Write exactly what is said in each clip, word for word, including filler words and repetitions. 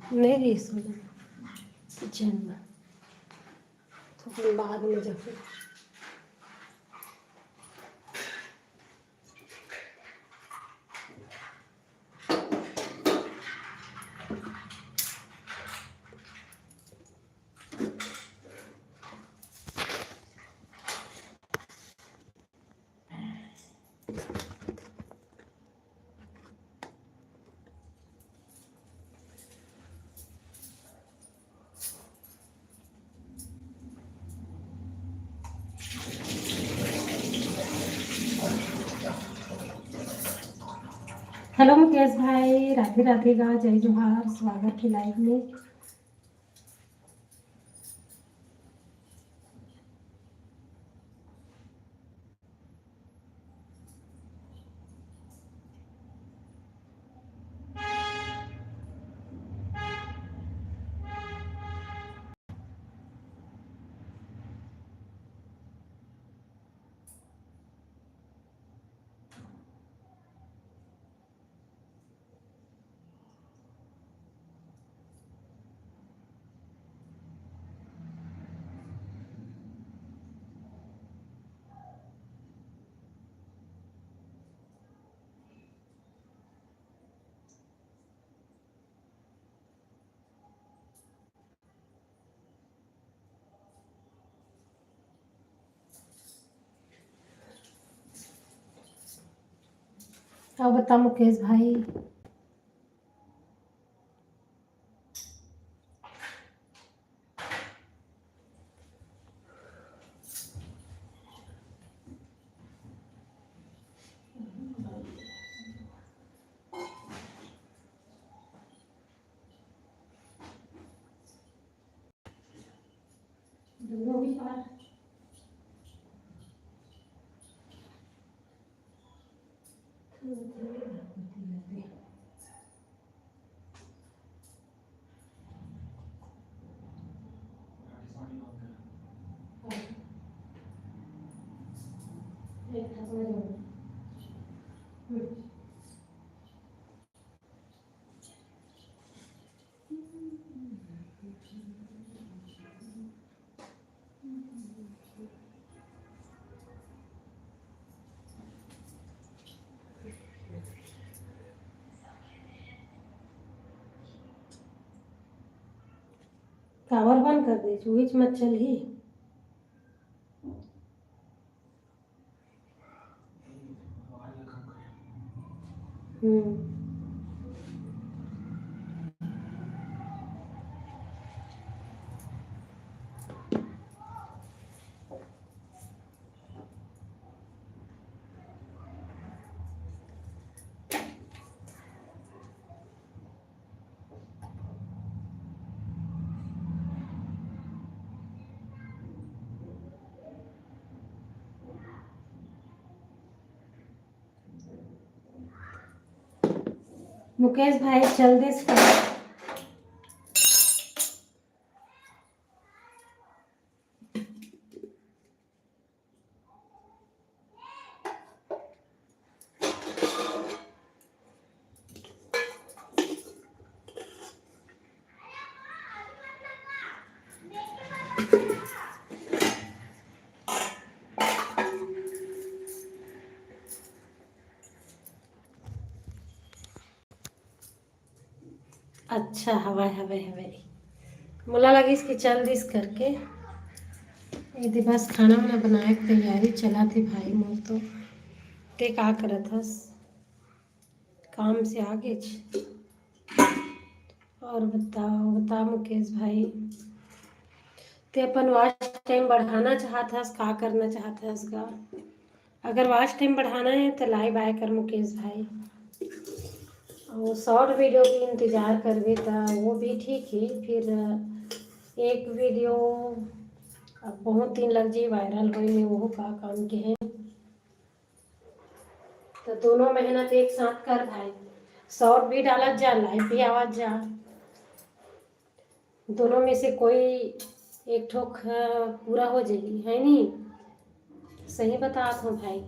नहीं रही सोना, किचन में। तो फिर बाद में जाके हेलो मुकेश भाई, राधे राधे गा, जय जोहार, स्वागत है लाइव में। अब बता मुकेश भाई। काबर बंद कर दे, उहीच मत चलही। हम्म। मुकेश भाई, चल दिस का? अच्छा, हवय, हवय, हवय। मोला लगिस कि चल दिस करके। एदे बस खाना वाना बनाए के तैयारी चलत हे भाई मोर तो। ते का करत हस? काम से आ गेच। और बताओ, बता मुकेश भाई, ते अपन वॉच टाइम बढ़ाना चाहत हस, का करना चाहत हस गा? अगर वॉच टाइम बढ़ाना है तो लाइव आए कर मुकेश भाई। और शॉर्ट वीडियो भी इंतजार करबे त वो भी ठीक है। फिर एक वीडियो अब बहुत दिन लग जाई वायरल होए में, वो का काम के है। तो दोनों मेहनत एक साथ कर भाई, शॉर्ट भी डालत जा, लाइव भी आवत जा। दोनों में से कोई एक ठोक, अ, पूरा हो जाई, है नी? सही बतात हूँ भाई।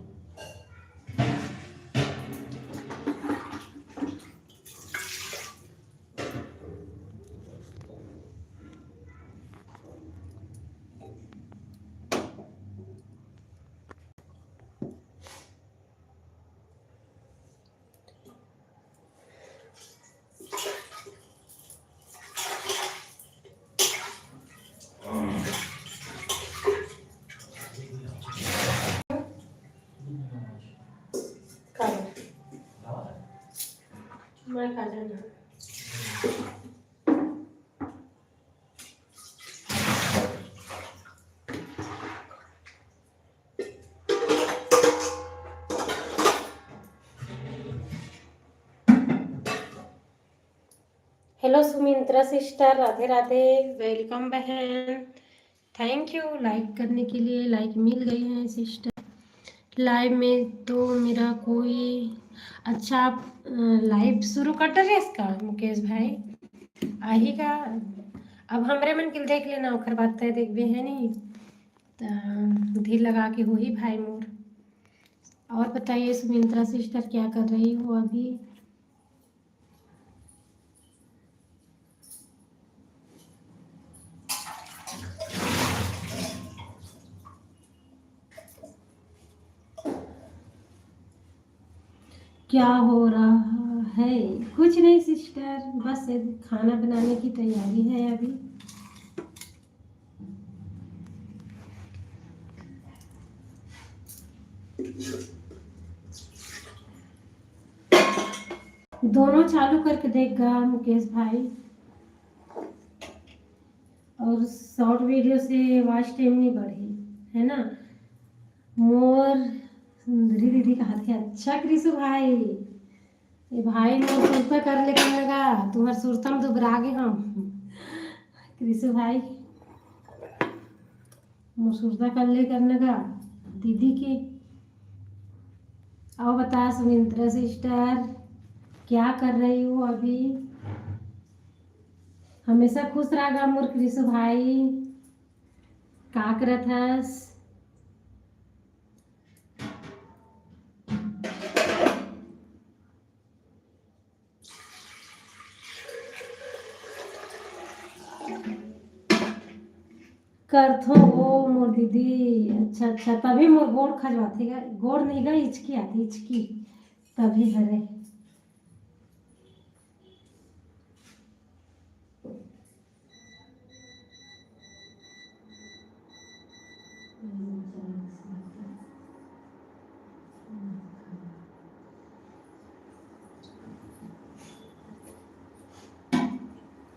Hello Sumitra sister, Radhe Radhe. Welcome बहन, thank you like करने के लिए। Like मिल गई है sister। Live में तो मेरा कोई, अच्छा, आप लाइव शुरू कर डरे इसका मुकेश भाई, आही का? अब हमरे मन के देख लेना, ओकर बाद तय देखबे, है नी? त धीर लगा के होही भाई मोर। और बताइए सुमिंत्रा sister, क्या कर रही हो अभी? क्या हो रहा है? कुछ नहीं sister, बस खाना बनाने की तैयारी है अभी। दोनों चालू करके देख गा मुकेश भाई, और short video से watch time नहीं बढ़ी, है ना? मोर सुंदरी दीदी कहा थे, अच्छा कृषु भाई, ये भाई मोर सुरता कर ले करने का, तुम्हार सुरता में दुबरा गे हम। कृषु भाई, मोर सुरता कर ले करने का दीदी के। और बता सुमिंत्रा sister, क्या कर रही हो अभी? हमेशा खुश रहा गा मोर कृषु भाई। का करत हस? करथो वो मोर दीदी। अच्छा, अच्छा, तभी मोर गोड़ खजवाथे गा, गोड़ नहीं गा, इचकी आती, इचकी, तभी हरे।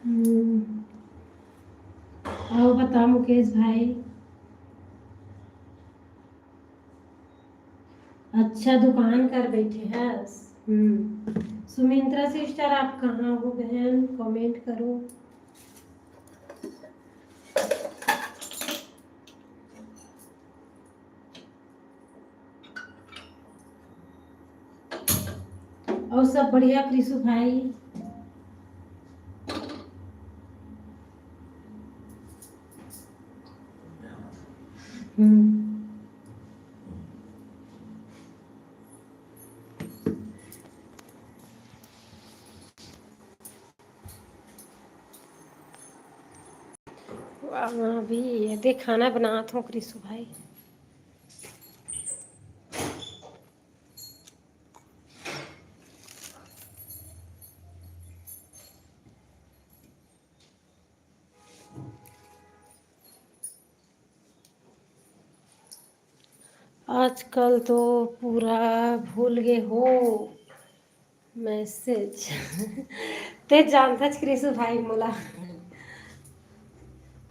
हम्म। और बता मुकेश भाई। अच्छा दुकान कर बैठे हस। हम्म। सुमिंत्रा sister, आप कहाँ हो बहन? Comment करो। और सब बढ़िया कृषु भाई? हम्म। अभी ये देख खाना बनात हों कृषु भाई। आजकल तो पूरा भूल गे हो message। ते जानथस कृषु भाई मोला,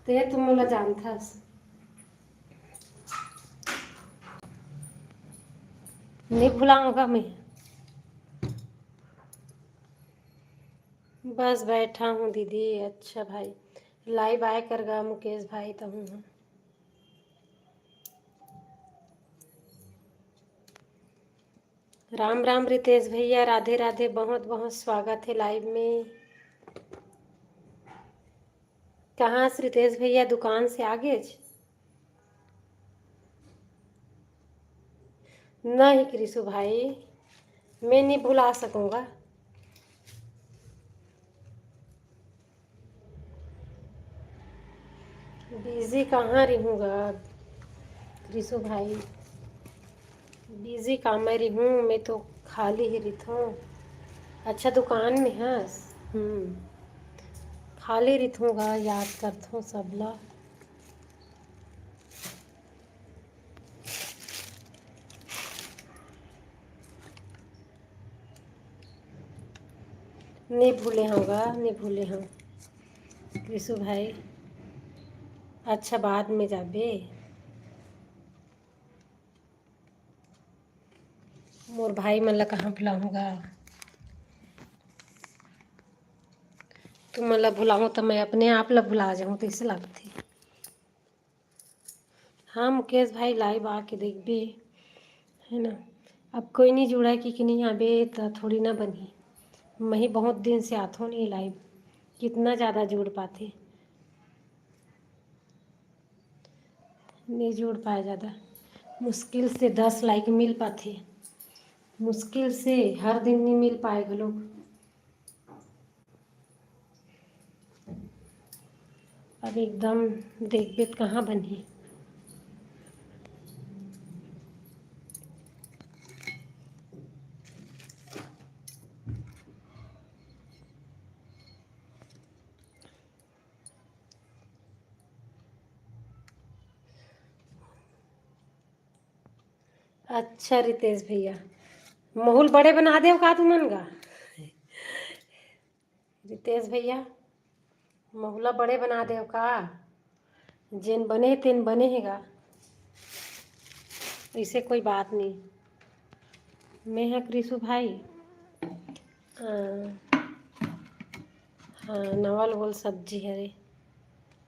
ते तो मोला जानथस। नहीं भुलाऊंगा मैं। बस बैठा हूँ दीदी। अच्छा भाई, live आए कर गा मुकेश भाई, तहूँ ह। राम राम रितेश भैया, राधे राधे, बहुत बहुत स्वागत है live में। कहाँ से रितेश भैया, दुकान से आगे? नहीं कृषु भाई, मैं नहीं भुला सकूँगा। Busy कहाँ रहूँगा कृषु भाई, busy का मैं रहूँ, मैं तो खाली ही रहूँ। अच्छा दुकान में हस? हम्म, खाली रहूँ गा, याद करथों सबला। नहीं भूले होगा, नहीं भूले हो कृषु भाई। अच्छा बाद में जाबे। मोर भाई मन ला कहाँ भुलाहूँगा? तुमन ला भुलाहूँ त मैं अपने आप ला भुला जाहूँ, तइसे लागथे। हाँ मुकेश भाई, live आके देखबे, है ना? अब कोई नहीं जुड़ा कि, कि नहीं आबे त थोड़ी ना बनही। मैं ही बहुत दिन से आथों नहीं live, कितना ज़्यादा जुड़ पाथे, नहीं जुड़ पाए ज़्यादा। मुश्किल से दस like मिल पाथे, मुश्किल से, हर दिन नहीं मिल पाए घलोक। अब एकदम देखबे त कहाँ बनही। अच्छा रितेश भैया, महूँ ल बड़े बना देव का तुमन गा? रितेश भैया, महूँ ला बड़े बना देव का? जेन बने तेन बने हे गा, ऐसे कोई बात नहीं। मैं हा कृषु भाई, अ, हाँ, नवल बोल सब्जी हरे।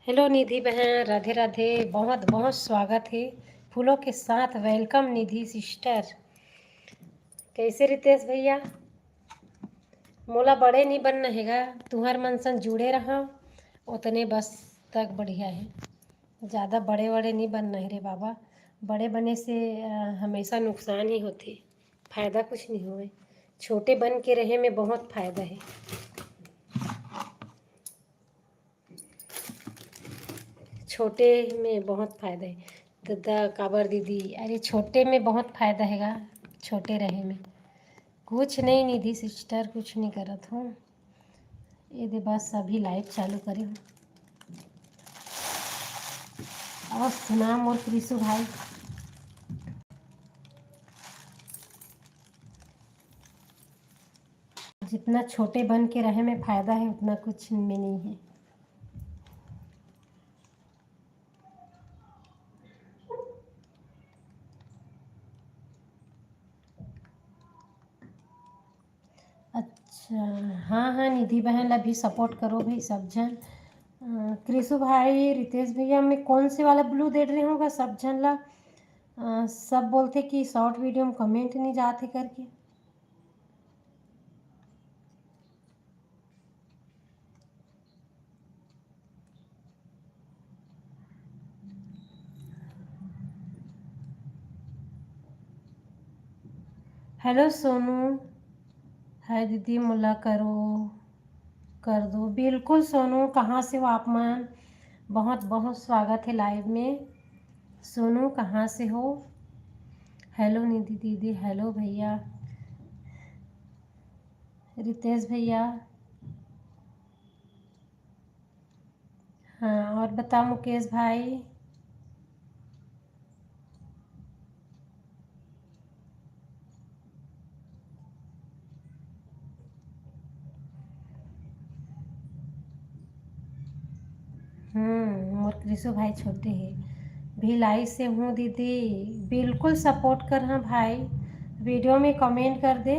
Hello निधि बहन, राधे राधे, बहुत बहुत स्वागत है फूलों के साथ। Welcome निधि sister। कैसे रितेश भैया? मोला बड़े नहीं बनना हेगा, तुहर मन संग जुड़े रहा, उतने बस तक बढ़िया है। ज़्यादा बड़े बड़े नहीं बनना है रे बाबा, बड़े बने से अ, हमेशा नुकसान ही होथे, फायदा कुछ नहीं होवे। छोटे बन के रहे में बहुत फायदा है, छोटे में बहुत फायदा है। ददा काबर दीदी, अरे छोटे में बहुत फायदा हेगा, छोटे रहे में। कुछ नहीं निधि sister, कुछ नहीं करत हूँ। ये दे बस अभी live चालू करे हूँ। और सुना मोर कृषु भाई, जितना छोटे बन के रहे में फायदा है, उतना कुछ में नहीं है। अच्छा, हाँ हाँ निधि बहन ला भी support करो भाई सब झन। अ, कृषु भाई, रितेश भैया, मैं कौन से वाला blue दे रहे होगा सब झन ला? अ, सब बोलथे कि short video में comment नहीं जाथे करके। Hello सोनू, हाय दीदी, मोला करो, कर दो। बिल्कुल सोनू, कहाँ से हो आप मन? बहुत बहुत स्वागत है live में। सोनू, कहाँ से हो? Hello निधि दीदी, hello भैया, रितेश भैया। हाँ, और बता मुकेश भाई। हम्म, मोर कृषु भाई छोटे हे। भिलाई से हूँ दीदी, बिल्कुल support कर हाँ भाई, video में comment कर दे।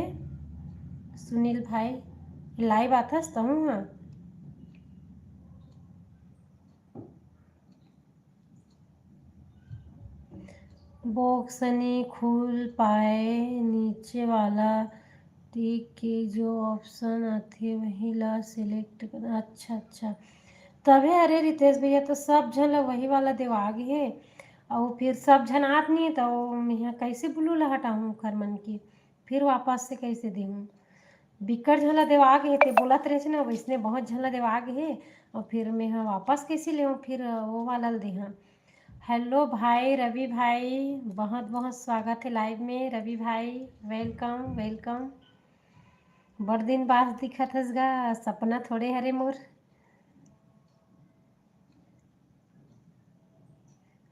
सुनील भाई, live आथस तहूँ हाँ। Box नइ खुल पाए, नीचे वाला टिक के जो option आथे वही ला select कर। अच्छा अच्छा, तभे। अरे रितेश भैया, तो सब झन ला वही वाला देवा गे हे, अउ फिर सब झन आत नहीं, तो मैं कैसे blue ला हटाहूँ ओखर मन के? फिर वापस से कैसे देहूँ? बिक्कट झन ला देवा गे हे, ते बोलत रहिस ना, वैसने बहुत झन ला देवा गे हे, और फिर मैं ह वापस कैसे लेहूँ? फिर वो वाला ल देहा। Hello भाई रवि भाई, बहुत बहुत स्वागत है live में रवि भाई, welcome welcome। बड़ दिन बाद दिखत हस गा, सपना थोड़े हरे मोर।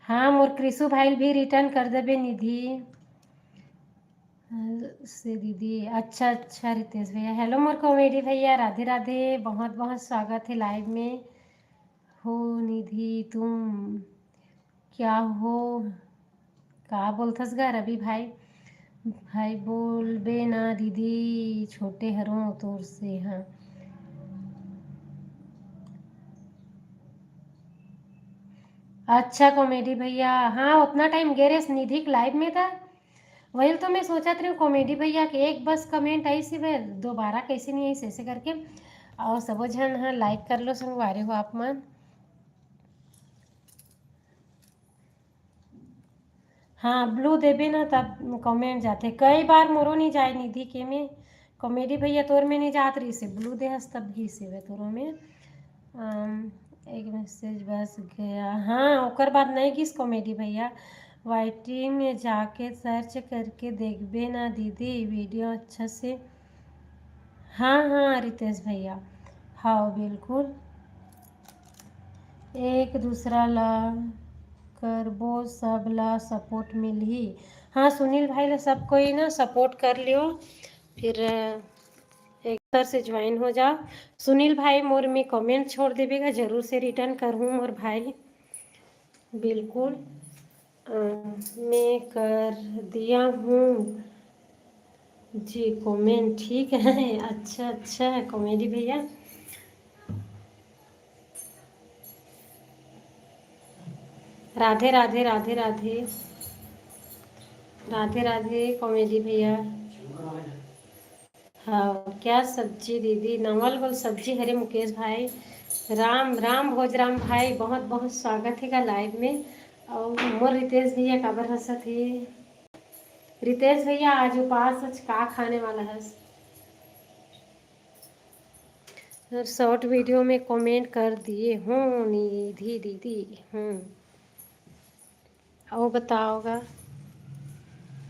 हाँ, मोर कृषु भाई भी return कर देबे निधि। से दीदी, अच्छा अच्छा रितेश भैया। Hello मोर comedy भैया, राधे राधे, बहुत बहुत स्वागत है live में। हो निधि तुम क्या हो, का बोलथस गा रवि भाई? भाई बोलबे ना दीदी, छोटे हरों तोर से। हाँ, अच्छा कॉमेडी भैया, हाँ, उतना टाइम गे रेस निधि के लाइव में था। वही तो मैं सोचत रही हूँ कॉमेडी भैया के एक बस कमेंट आइस हे, दोबारा कैसे नहीं आइस, ऐसे करके। और सबो झन, हाँ, लाइक कर लो संगवारी हो आप मन। हाँ, ब्लू देबे ना तब कमेंट जाथे। कई बार मोरो नहीं जाए निधि के में। कॉमेडी भैया तोर में नहीं जात रहिस हे, ब्लू देहस तब गिस हे तोरो में। अम, एक मैसेज बस गया। हाँ, ओकर बाद नहीं गिस कॉमेडी भैया। वाईटी में जाके सर्च करके देखबे ना दीदी, वीडियो अच्छा से। हाँ, हाँ, रितेश भैया, हाँ, बिल्कुल। एक दूसरा ला करबो, सब ला सपोर्ट मिलही। हाँ, सुनील भाई ला सब कोई ना सपोर्ट कर लियो, फिर एक बार से ज्वाइन हो जाओ। सुनील भाई, मोर में कमेंट छोड़ देबे गा, जरूर से रिटर्न करहूँ मोर भाई, बिल्कुल। अ, मैं कर दिया हूँ जी कमेंट, ठीक है। अच्छा, अच्छा, कॉमेडी भैया। राधे, राधे, राधे, राधे। राधे, राधे, कॉमेडी भैया। हाँ, क्या सब्जी दीदी? नवल गोल सब्जी हरे मुकेश भाई। राम, राम भोज राम भाई, बहुत, बहुत स्वागत हे का लाइव में। और मोर रितेश भैया काबर हंसत हे? रितेश भैया, आज उपास, आज का खाने वाला हस? सर, शॉर्ट वीडियो में कमेंट कर दिए हूँ निधि दीदी। हम्म, और बताओगा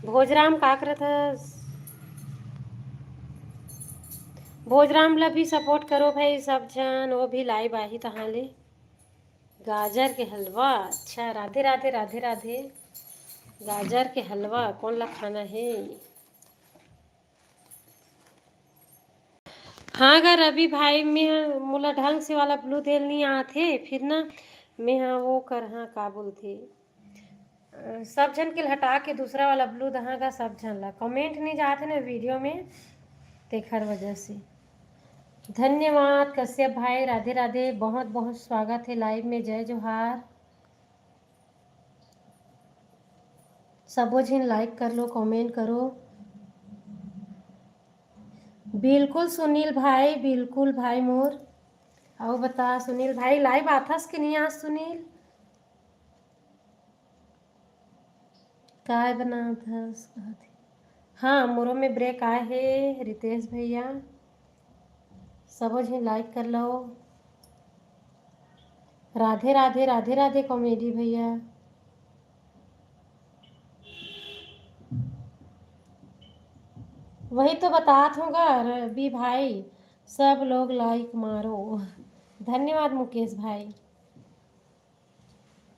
भोजराम का करत हस? भोजराम ला भी सपोर्ट करो भाई सब झन, वो भी लाइव आही तहाँ ले। गाजर के हलवा, अच्छा, राधे राधे, राधे राधे। गाजर के हलवा कोन ला खाना हे? हाँ गा रवि भाई, मैं मोला ढंग से वाला ब्लू देल नहीं आत हे, फिर ना मैं हाँ वो कर, हाँ का बोलथे, अ, सब झन के हटा के दूसरा वाला ब्लू दहा गा सब झन ला। कमेंट नहीं जात हे ना वीडियो में, तेखर वजह से। धन्यवाद कश्यप भाई, राधे राधे, बहुत बहुत स्वागत हे लाइव में, जय जोहार। सबो झिन लाइक कर लो, कमेंट करो। बिल्कुल सुनील भाई, बिल्कुल भाई मोर। अउ बता सुनील भाई, लाइव आथस कि नहीं आज सुनील? काय बनात हस? हाँ, मोरो में ब्रेक आए हे रितेश भैया, सबो झिन लाइक कर लो। राधे राधे, राधे राधे कॉमेडी भैया। वही तो बतात हूँ गा रवि भाई, सब लोग लाइक मारो। धन्यवाद मुकेश भाई।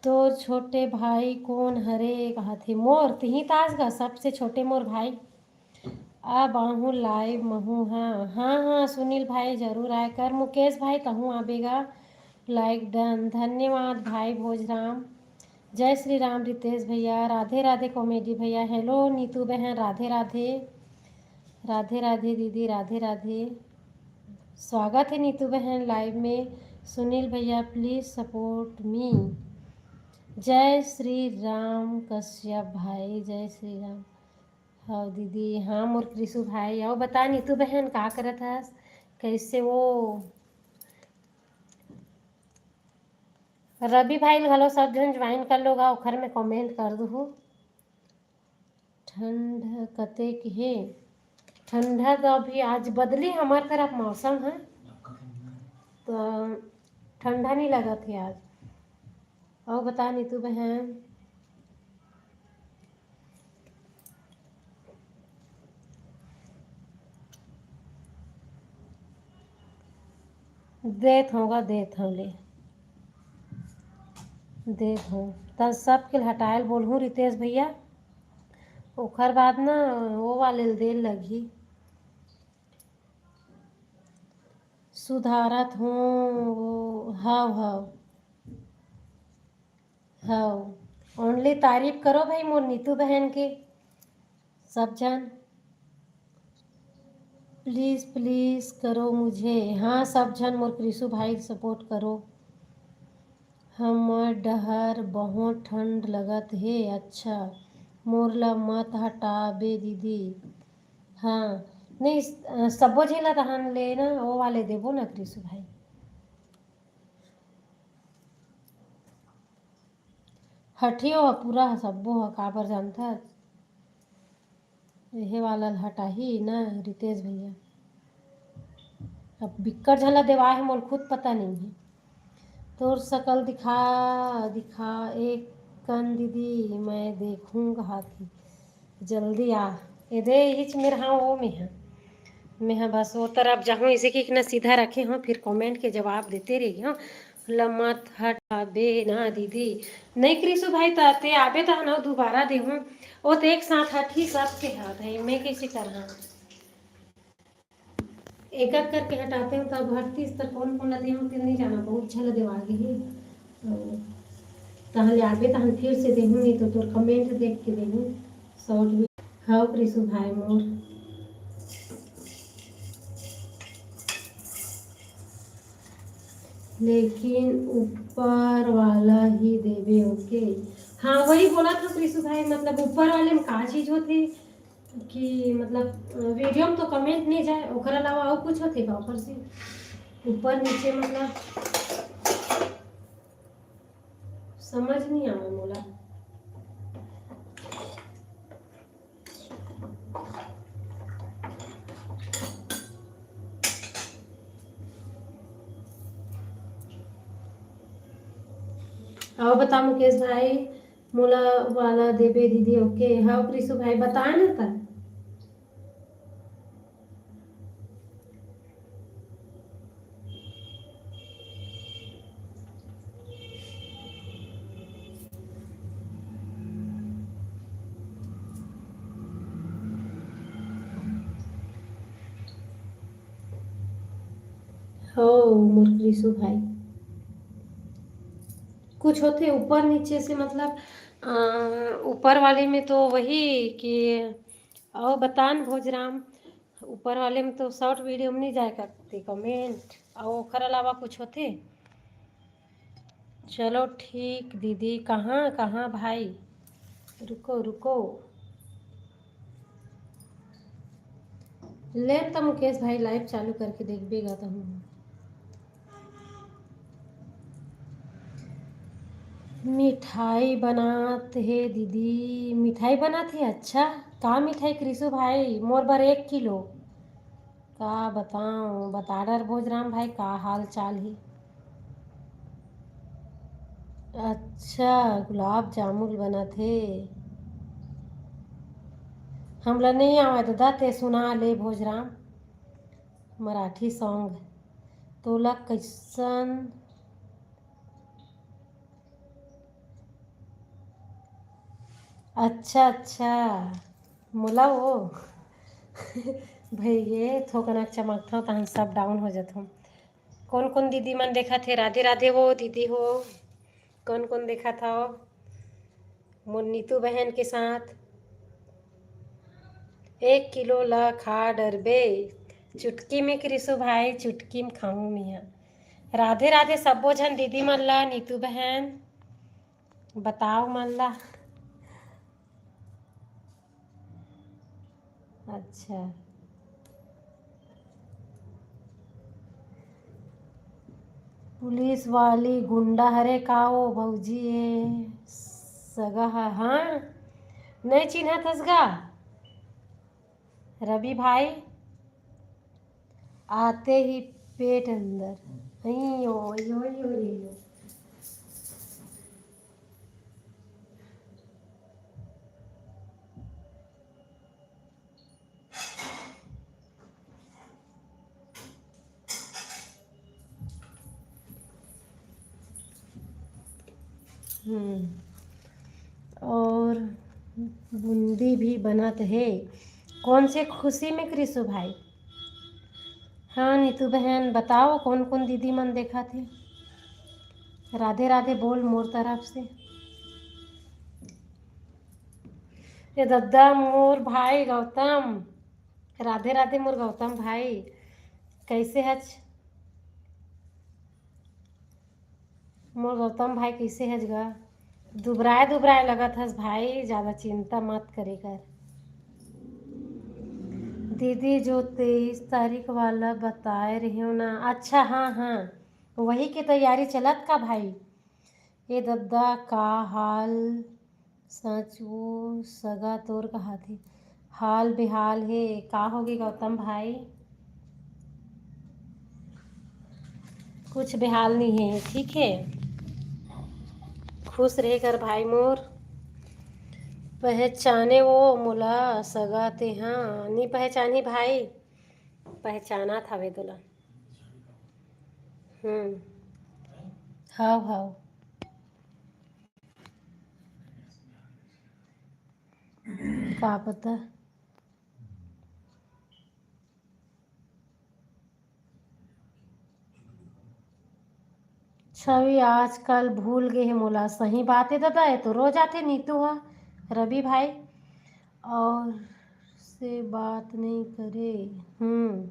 तोर छोटे भाई कोन हरे कहत हे? मोर, तिही तास गा, सबसे छोटे मोर भाई। अब आहूँ लाइव महूँ, हाँ, हाँ, हाँ, सुनील भाई जरूर आए कर। मुकेश भाई तहूँ आबेगा, लाइक डन। धन्यवाद भाई भोजराम। जय श्री राम रितेश भैया, राधे राधे कॉमेडी भैया। हेलो नीतू बहन, राधे राधे। राधे राधे दीदी, राधे राधे। स्वागत है नीतू बहन लाइव में। सुनील भैया, please support me। जय श्री राम कश्यप भाई, जय श्री राम। हाँ दीदी, हाँ मोर कृषु भाई। अउ बता नीतू बहन, का करत हस, कैसे वो? रवि भाई ल घलो सब झन ज्वाइन कर लो गा, ओखर में कमेंट कर दूहू। ठंड कतेक हे? ठंडा तो अभी आज बदली हमर तरफ मौसम है, तो ठंडा नहीं लगत हे आज। अउ बता नीतू बहन। देत हूँ गा, देत हूँ ले, देत हूँ। त सबके हटायल बोलहूँ रितेश भैया, ओखर बाद ना वो वाले ल दे लगही। सुधारत हूँ वो, हव, हव, हव। Only तारीफ करो भाई मोर नीतू बहन के, सब झन। Please, please करो मुझे। हाँ, सब झन मोर कृषु भाई सपोर्ट करो। हमर डहर बहुत ठंड लगत हे। अच्छा, मोर ला मत हटाबे दीदी। हाँ, नहीं, स-, सबो झन ला तहन ले ना, वो वाले देबो ना, कृषु भाई। हटियो ह पूरा ह, सब्बो ह, काबर जानथस? एहे वाला ल हटाही ना, रितेश भैया। अब बिक्कट झन ला देवाय हे, मोल खुद पता नहीं है। तोर सकल दिखा, दिखा एक कन दीदी, मैं देखूं कहाथे। जल्दी आ। ए दे, इच मेर, हाँ, वो में है। मैं, हाँ, बस वो तरफ जाहूँ, इसे कि ना सीधा रखे हो, फिर comment के जवाब देते रहियो। लमत हटाबे ना दीदी। नहीं कृषु भाई, त ते आबे त ना दोबारा देहूँ। वो तो एक साथ हटही सबके हाथ है, मैं कैसे करहा? एक एक करके हटाते हो तब हटतीस, त कौन कौन ला देहूँ, तेल नहीं जाना, बहुत झन ला देवा गे हे। तो तहन ले आबे, तहन फिर से देहूँ, नहीं तो तोर comment देख के देहूँ। Short video। हाँ कृषु भाई मोर, लेकिन ऊपर वाला ही देबे, OK? हाँ, वही बोला था कृषु भाई, मतलब ऊपर वाले में का चीज होथे कि मतलब, अ, video में तो comment नहीं जाए, ओकर अलावा और कुछ होथे का ओकर से ऊपर नीचे, मतलब समझ नहीं आवे मोला। और बता मुकेश भाई, मोला वाला देबे दीदी, OK? हाँ कृषु भाई, बता ना त। हो मोर कृषु भाई, कुछ होथे ऊपर नीचे से, मतलब, अ, ऊपर वाले में तो वही कि, अउ बतान भोजराम, ऊपर वाले में तो short video में नहीं जाए करते comment, अउ ओकर अलावा कुछ होथे? चलो ठीक दीदी, कहाँ, कहाँ भाई? रुको, रुको। ले त मुकेश भाई live चालू करके देखबे गा तहूँ। मिठाई बनात हे दीदी, मिठाई बनात हे। अच्छा, का मिठाई कृषु भाई? मोर बर एक किलो। का बताऊं, बता डर भोजराम भाई, का हाल चाल ही? अच्छा, गुलाब जामुन बनत हे। हमला नहीं आवे ददा, ते सुना ले भोजराम, मराठी song। तोला कैसन? अच्छा, अच्छा, मोला वो भैये थोकना चमकथव, तहन सब down हो जथव। कौन कौन दीदी मन देखत हे? राधे राधे वो दीदी हो, कौन कौन देखत हव? मोर नीतू बहन के साथ। एक किलो ला खा डरबे, चुटकी में कृषु भाई, चुटकी में खाऊं मिया। राधे राधे सब्बो झन दीदी मन ला, नीतू बहन, बताओ मन ला। अच्छा, पुलिस वाली गुंडा हरे का वो भौजी? ए सगा ह-, हाँ, नहीं चिन्हत हस गा रवि भाई, आते ही पेट अंदर। अयो, अयो, अयो, अयो। हम्म, और बूंदी भी बनत हे। कौन से खुशी में कृषु भाई? हाँ नीतू बहन, बताओ कौन कौन दीदी मन देखत हे? राधे राधे बोल मोर तरफ से। ए दद्दा मोर भाई गौतम, राधे राधे मोर गौतम भाई, कैसे हच? मोर गौतम भाई, कइसे हस गा? दुबराए दुबराए लगत हस भाई, जादा चिंता मत करे कर। दीदी, जो तेईस तारीख वाला बताए रहेव ना, अच्छा, हाँ, हाँ, वही के तैयारी चलत का भाई? ए दद्दा, का हाल? सच वो सगा तोर कहाथे, हाल बेहाल हे। का होगे गौतम भाई? कुछ बेहाल नहीं है, ठीक है, खुश रहे कर भाई मोर। पहचाने वो मोला सगा ते, हाँ, नहीं पहचानी भाई, पहचाना था वे तोला। हम्म, हाव, हाव। का पता। छवि आजकल भूल गे हे मोला। सही बात हे दादा, ये तो रोज आथे नीतू हा, रवि भाई। और से बात नहीं करे। हम्म,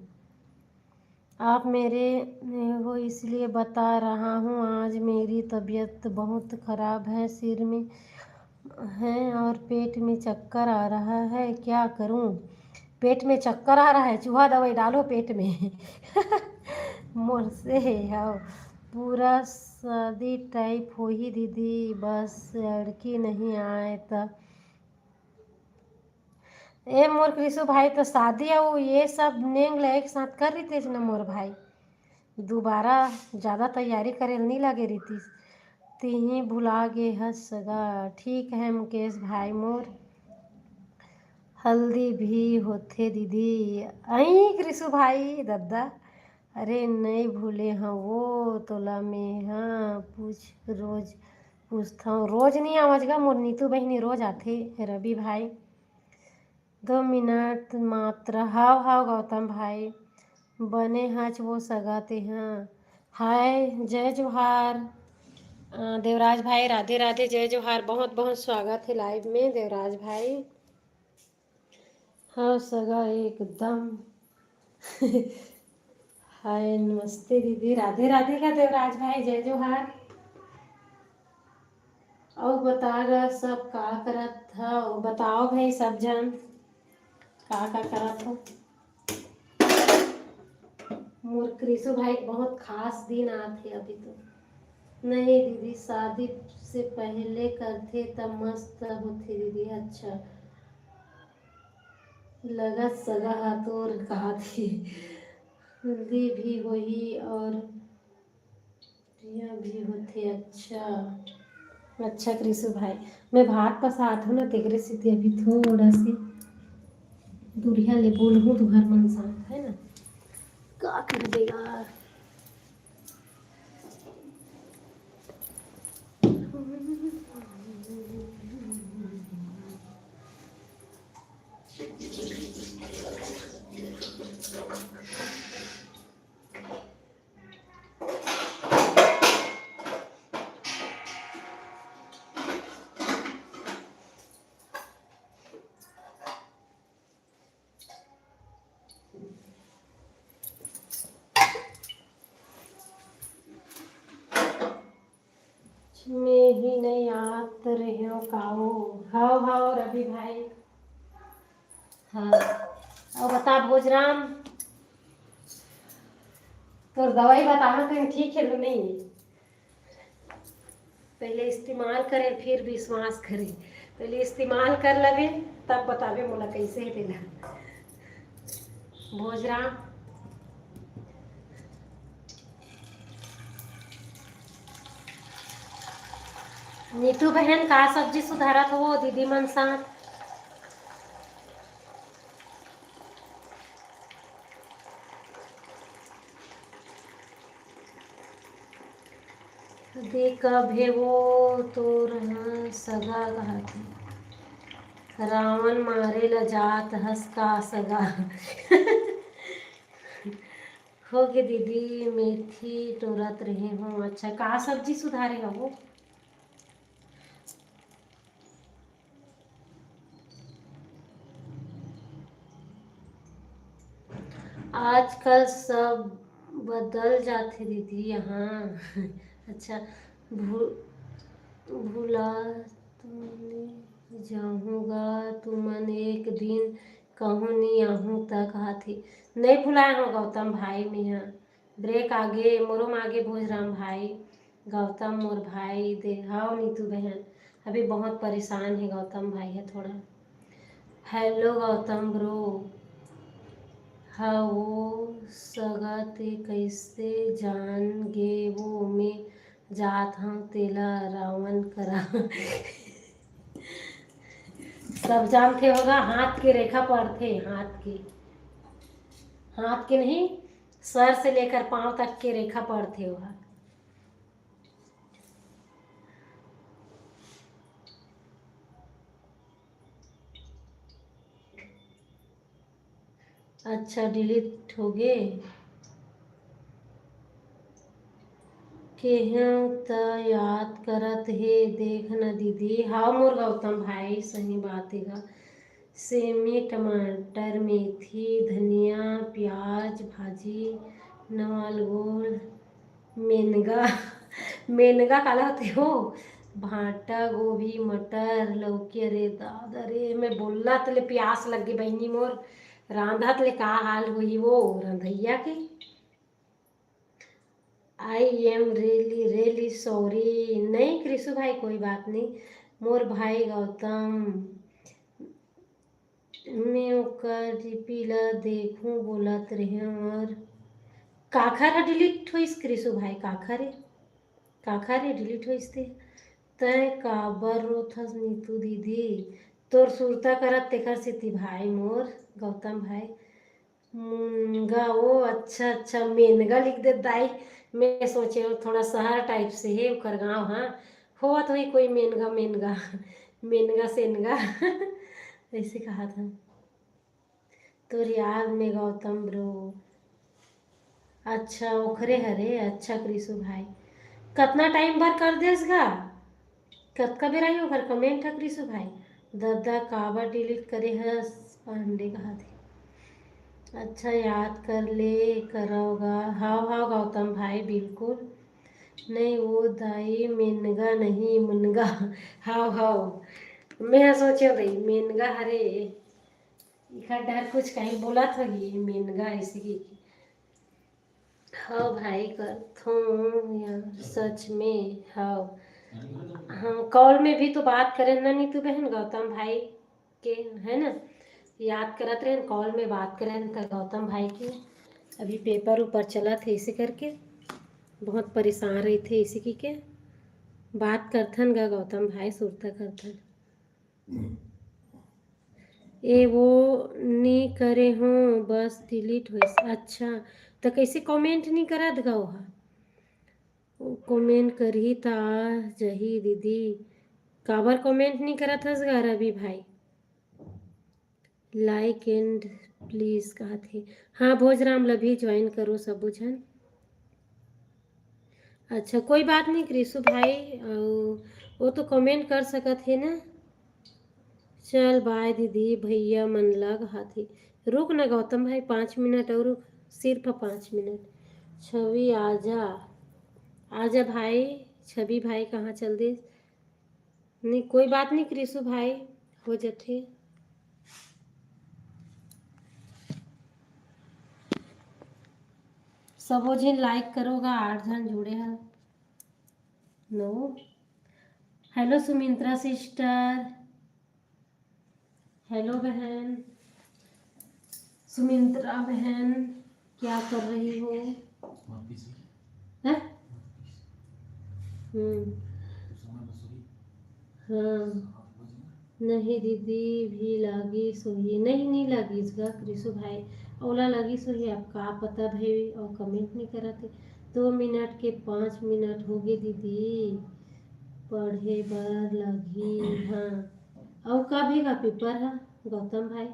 आप मेरे में हो इसलिए बता रहा हूँ। आज मेरी तबीयत बहुत खराब है, सिर में है और पेट में चक्कर आ रहा है, क्या करूँ? पेट में चक्कर आ रहा है, चूहा दवाई डालो पेट में। मोर से हे, हाँ, पूरा शादी टाइप होही दीदी, बस लड़की नहीं आए त। ए मोर कृषु भाई, तो शादी अउ ये सब नेंग ल एक साथ कर रहितेस न मोर भाई, दोबारा ज्यादा तैयारी करे ल नी लगे रहितिस। तिही भुला गे हस सगा। ठीक है मुकेश भाई मोर, हल्दी भी होथे दीदी। अई कृषु भाई दद्दा, अरे नई भूले हव वो तोला मेहा पूछ, रोज पूछथव। रोज नी आवज गा मोर नीतू बहिनी, रोज आथे रवि भाई। दो मिनट मात्र। हाव हाव गौतम भाई, बने हच वो सगा तेहा। हाय, जय जोहार। अ, देवराज भाई, राधे राधे, जय जोहार। बहुत बहुत स्वागत है लाइव में देवराज भाई। हाँ सगा एकदम। हाय, नमस्ते दीदी, राधे राधे का देवराज भाई, जय जोहार। अउ बता गा सब का करत हव, बताओ भाई सब जन का का करत हव। मोर कृषु भाई के बहुत खास दिन आथे अभी तो। नहीं दीदी, शादी से पहले करथे त मस्त होथे दीदी। अच्छा, लगत सगा हा तोर कहाथे, हल्दी भी होही और पिया भी होथे। अच्छा, अच्छा कृषु भाई, मैं भात पसात हूँ ना, तेकरे सेती अभी थोड़ा से दूरिहा ले बोलहूँ तुहर मन साथ, है ना? का करबे यार। मैं ही नहीं आत रहे हो काऊ। हाव हाव रवि भाई। हाँ, अब बता भोजराम, तोर दवाई बताना तो ठीक है नहीं? पहले इस्तेमाल करे फिर विश्वास करे। पहले इस्तेमाल कर लबे, तब बताबे मोला कैसे है तेला। भोजराम, नीतू बहन का सब्जी सुधारत हो दीदी मन साथ? दे कब हे वो तोर ह सगा कहाथे। रावण मारे ल जात हस का सगा। होगे दीदी, मेथी टोरत रहे हूँ। अच्छा, का सब्जी सुधारे हो वो? आजकल सब बदल जाथे दीदी। हाँ। अच्छा, भू-, भुला तुमने जाहूँगा तुमन एक दिन, कहूँ नी आहूँ त कहत हे। नहीं भुलाए हो गौतम भाई, मेहा ब्रेक आगे, मोरो म आगे भोजराम भाई, गौतम मोर भाई दे, हाव नीतू बहन, अभी बहुत परेशान हे गौतम भाई हे थोड़ा। हेलो गौतम ब्रो, हाँ वो सगा ते कैसे जान गे वो, मैं जात हूँ तेला रावण करा। सब जानते होगा, हाथ के रेखा पड़थे, हाथ के, हाथ के नहीं, सर से लेकर पाँव तक के रेखा पड़थे वहाँ। अच्छा, डिलीट हो गे। केहेव त याद करत हे, देख न दीदी। हाव मोर गौतम भाई, सही बात हे गा। सेमी, टमाटर, मेथी, धनिया, प्याज, भाजी, नवाल गोल, मेनगा। मेनगा काला होथे हो? भांटा, गोभी, मटर, लौकी। अरे दादा रे, मैं बोलत ले प्यास लग गे बहिनी मोर, रांधत ले का हाल होही वो रंधैया के। I am really, really sorry। नहीं कृषु भाई, कोई बात नहीं। मोर भाई गौतम, मैं ओकर डीपी ला देखूं बोलत रहें और काखर ह डिलीट होइस कृषु भाई, काखर हे, काखर हे डिलीट होइस ते? तैं काबर रोथस नीतू दीदी? तोर सुरता करत तेखर सेती भाई मोर गौतम भाई। मुनगा, ओ अच्छा, अच्छा, मेनगा लिख दे दाई। मैं सोचे हूँ थोड़ा शहर टाइप से हे ओकर गाँव, हाँ, होवत होही कोई मेनगा, मेनगा, मेनगा सेनगा। ऐसे कहा था। तोर याद में गौतम ब्रो। अच्छा, ओखरे हरे। अच्छा, कृषु भाई, कतना टाइम बर कर देस गा? कतका बेर आही ओखर कमेंट ह, कृषु भाई? ददा, काबर डिलीट करे हस? पांडे कहा थे। अच्छा, याद कर ले, करव गा। हाव, हाव, गौतम भाई, बिल्कुल। नहीं, वो दाई मेनगा नहीं, मुनगा। हाव, हाव। मैं ह सोचे दाई, मेनगा हरे। इखर डर कुछ कहीं बोलत होही, मेनगा ऐसे की। हाँ भाई, करथों यार, सच में। हाँ, हम कॉल में भी तो बात करेन ना नीतू बहन, गौतम भाई के, है ना, याद करत रहेन, कॉल में बात करेन त गौतम भाई के। अभी पेपर ऊपर चलत हे, इसे करके बहुत परेशान रहिथे, इसे की के बात करथन गा गौतम भाई, सुरता करथन। ए वो नी करे हों, बस डिलीट होइस। अच्छा, त कइसे कमेंट नी करत गा ओहा? ओ कमेंट करही त आ जही दीदी। काबर कमेंट नी करत हस गा रवि भाई? Like and please कहत हे। हाँ, भोजराम ल भी ज्वाइन करो सबो झन। अच्छा, कोई बात नहीं कृषु भाई, अउ वो तो कमेंट कर सकत हे ना। चल बाय दीदी, भैया मन लग हाथी। रुक ना गौतम भाई, पाँच मिनट और रुक, सिर्फ पाँच मिनट। छवि आजा, आजा भाई। छवि भाई कहाँ चल दे? नहीं, कोई बात नहीं कृषु भाई, हो जथे। सबो झन लाइक करो गा, आठ झन जुड़े हन। नो। हेलो सुमिंत्रा सिस्टर, हेलो बहन सुमिंत्रा बहन, क्या कर रही हो? हैं? हम्म। हाँ। नहीं दीदी, भी लागिस होही। नहीं, नहीं लागिस गा कृषु भाई, ओला लागिस होही, अब का पता भाई, अउ कमेंट नहीं करत हे। दो मिनट के पाँच मिनट होगे दीदी, पढ़े बर लगही। हाँ, अउ का भी गा पेपर हा गौतम भाई?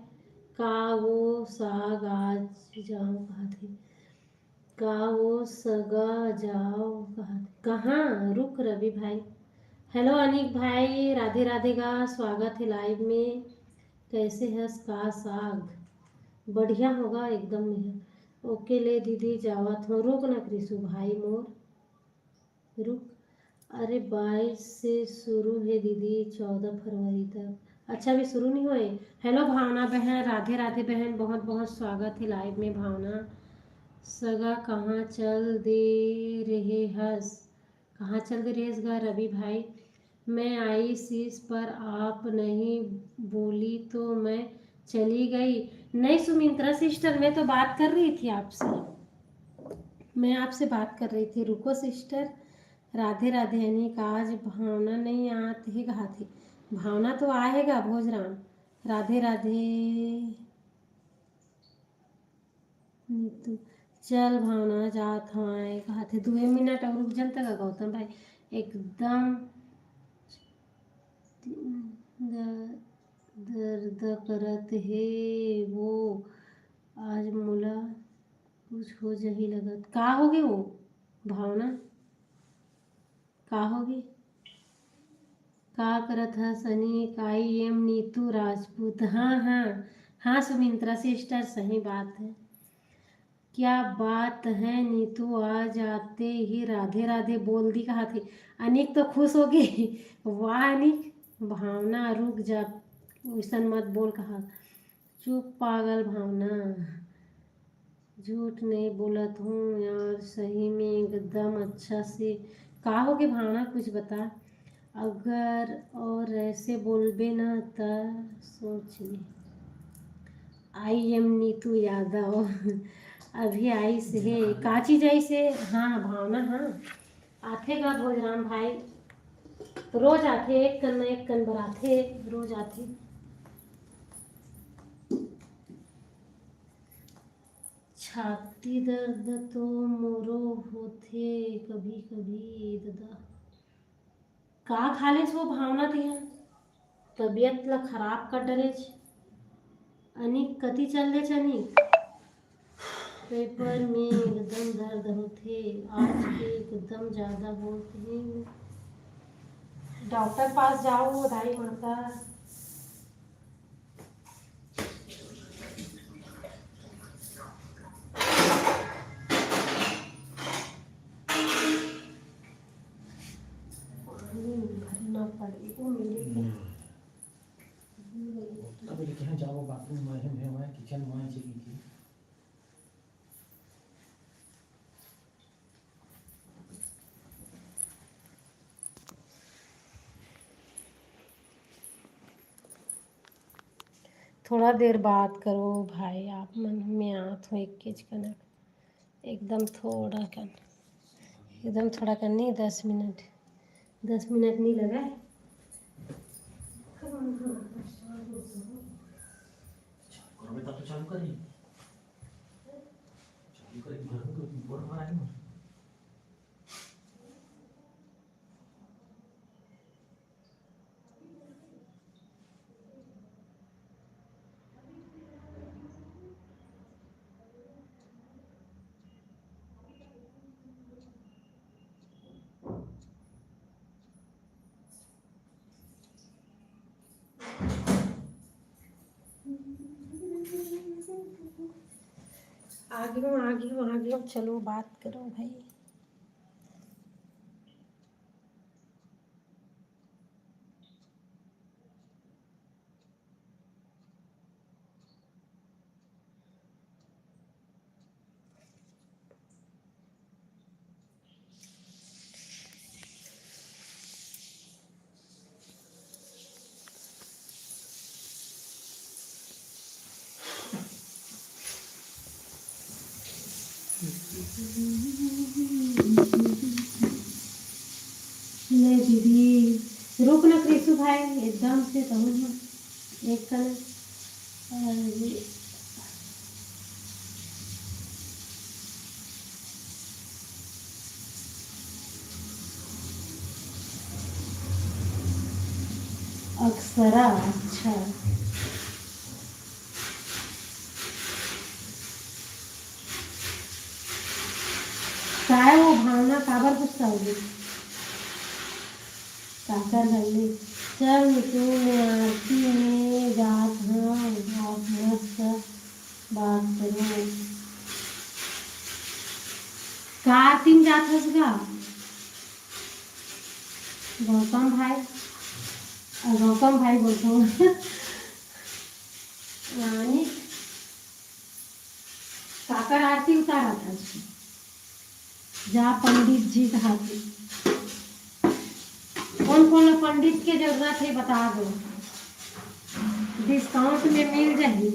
का वो साग आज जाओ कहत हे? का वो सगा जाओ कहत? कहाँ? रुक रवि भाई। हेलो अनिक भाई, राधे राधे गा, स्वागत हे लाइव में। कैसे हस का साग? बढ़िया होगा एकदम। ओके ले दीदी, जावत हो। रुक ना कृषु भाई मोर, रुक। अरे, बाईस से शुरू हे दीदी, चौदह फरवरी तक। अच्छा, अभी शुरू नहीं होए। हेलो भावना बहन, राधे राधे बहन, बहुत बहुत स्वागत हे लाइव में भावना। सगा कहाँ चल दे रहे हस, कहाँ चल दे रहे हस गा रवि भाई? मैं आई शीश पर आप नहीं बोली तो मैं चली गई। नहीं सुमिंत्रा सिस्टर, मैं तो बात कर रही थी आपसे, मैं आपसे बात कर रही थी। रुको सिस्टर, राधे राधे। अनिक आज भावना नहीं आत हे कहाथे। भावना तो आए हे गा भोजराम। राधे राधे। नीतू, चल भावना जात हवय कहाथे। दुए मिनट अउ रुक जन तक गौतम भाई एकदम द-, दर्द करत हे वो। आज मोला कुछ हो जही लगत। का होगे वो भावना? का होगे? का करत हस अनिक? I am Neetu Rajput. हाँ हाँ हाँ सुमिंत्रा सिस्टर, सही बात है। क्या बात है नीतू, आ जाते ही राधे राधे बोल दी कहाथे। अनिक तो खुश होगे। वाह अनिक, भावना रुक जा, वइसन मत बोल कहा। चुप पागल भावना, झूठ नहीं बोलत हूँ यार, सही में एकदम अच्छा से। का होगे भावना, कुछ बता। अगर और ऐसे बोलबे ना त सोच ले। आई एम नीतू यादव। अभी आइस हे, का चीज आइस हे? हाँ भावना, हाँ आथे गा भोजराम भाई, रोज आथे, एक कन न एक कन बर आथे, रोज आथे। छाती दर्द तो मोरो होथे कभी कभी ददा। का खा लेस वो भावना तिहा? तबीयत ला खराब कर डरेच। अनिक कति चल देच अनिक? पेपर में एकदम दर्द होथे, आज के एकदम ज्यादा होत हे। डॉक्टर पास जाओ दाई माता। पानी भरना पड़ेगा मेरे को। हम्म। अभी लेके यहाँ जाओ, बाथरूम में है, मैं, मैं किचन में चली थी। थोड़ा देर बात करो भाई आप मन, मैं आत हूँ एक केज कनक, एकदम थोड़ा कन, एकदम थोड़ा कन नहीं, दस मिनट, दस मिनट नहीं लगा। चालू करो बेटा, तो चालू करिए, चालू करिए, भर दो, बोल रहा है ना। आगे हूँ, आगे हूँ, आगे हूँ। चलो बात करो भाई। ले दीदी, रुक ना कृषु भाई, एकदम से कहूँ ना, एक कन, अरे, अक्षरा, अच्छा। काय वो भावना काबर गुस्सा होगे? काकर घर ले? चल मिठू, मैं आरती में जात हूँ, आप मस्त बात करो। का आरती में जात हस गा? गौतम भाई, अ, गौतम भाई बोलत हूँ। रानी, काकर आरती उतारत हस? जा पंडित जी के हाथे। कोन कोन ला पंडित के जरूरत हे, बता दो, discount में मिल जाही।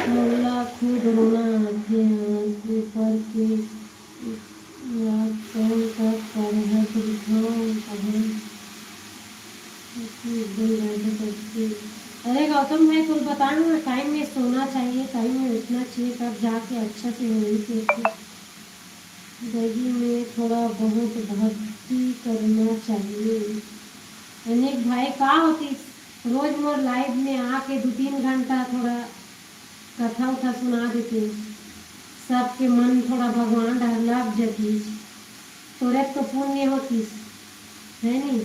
मोला खुद रोना आथे आँख में पड़ के, यार कौन का पढ़त लिखौं कहाँ। अरे गौतम भाई, तुम बताओ ना, time में सोना चाहिए, time में उठना चाहिए, तब जाके अच्छा से होई। दही में थोड़ा बहुत भक्ति करना चाहिए। अनेक भाई, का होतिस, रोज मोर live में आके दू तीन घंटा थोड़ा कथा उथा सुना देते, सबके मन थोड़ा भगवान डहर लग जतिस, तोरे तो पुण्य होतिस, है नी?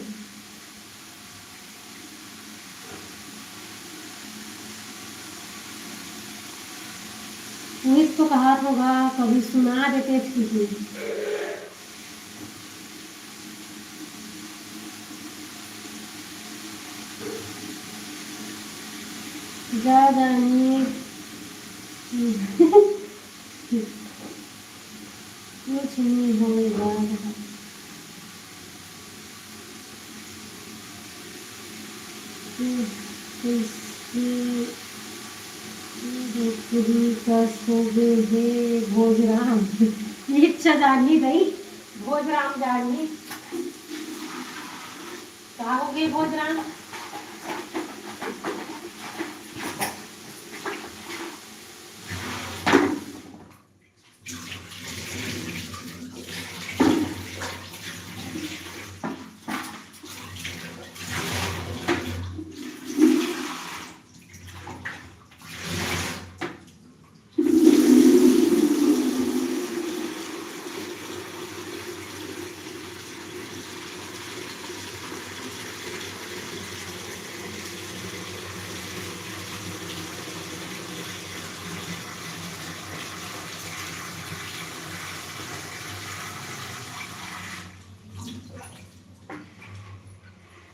उहिच तो कहत हों गा, कभी सुना देते किसी। जा जानी। कुछ नहीं होए बात है। तू कइसे डोकरी कस हो गे हे भोजराम? इच्छा जागी गई, भोजराम जागी। का हो गे भोजराम?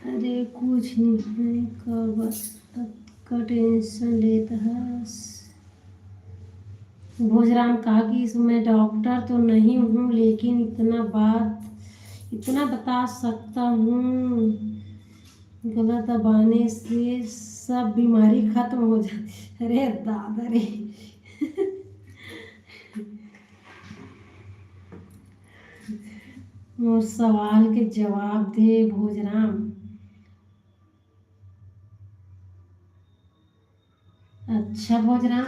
अरे कुछ नहीं है, का बस अतका tension लेत हस। भोजराम का किस, मैं डॉक्टर तो नहीं हूँ, लेकिन इतना बात, इतना बता सकता हूँ, गला दबाने से सब बीमारी खत्म हो जाती। अरे दादा रे। मोर सवाल के जवाब दे भोजराम। अच्छा भोजराम।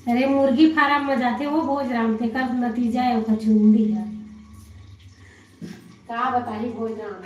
अरे मुर्गी फार्म में जाथे वो भोजराम, तेकर नतीजा है ओकर चुंदी है। का बताही भोजराम।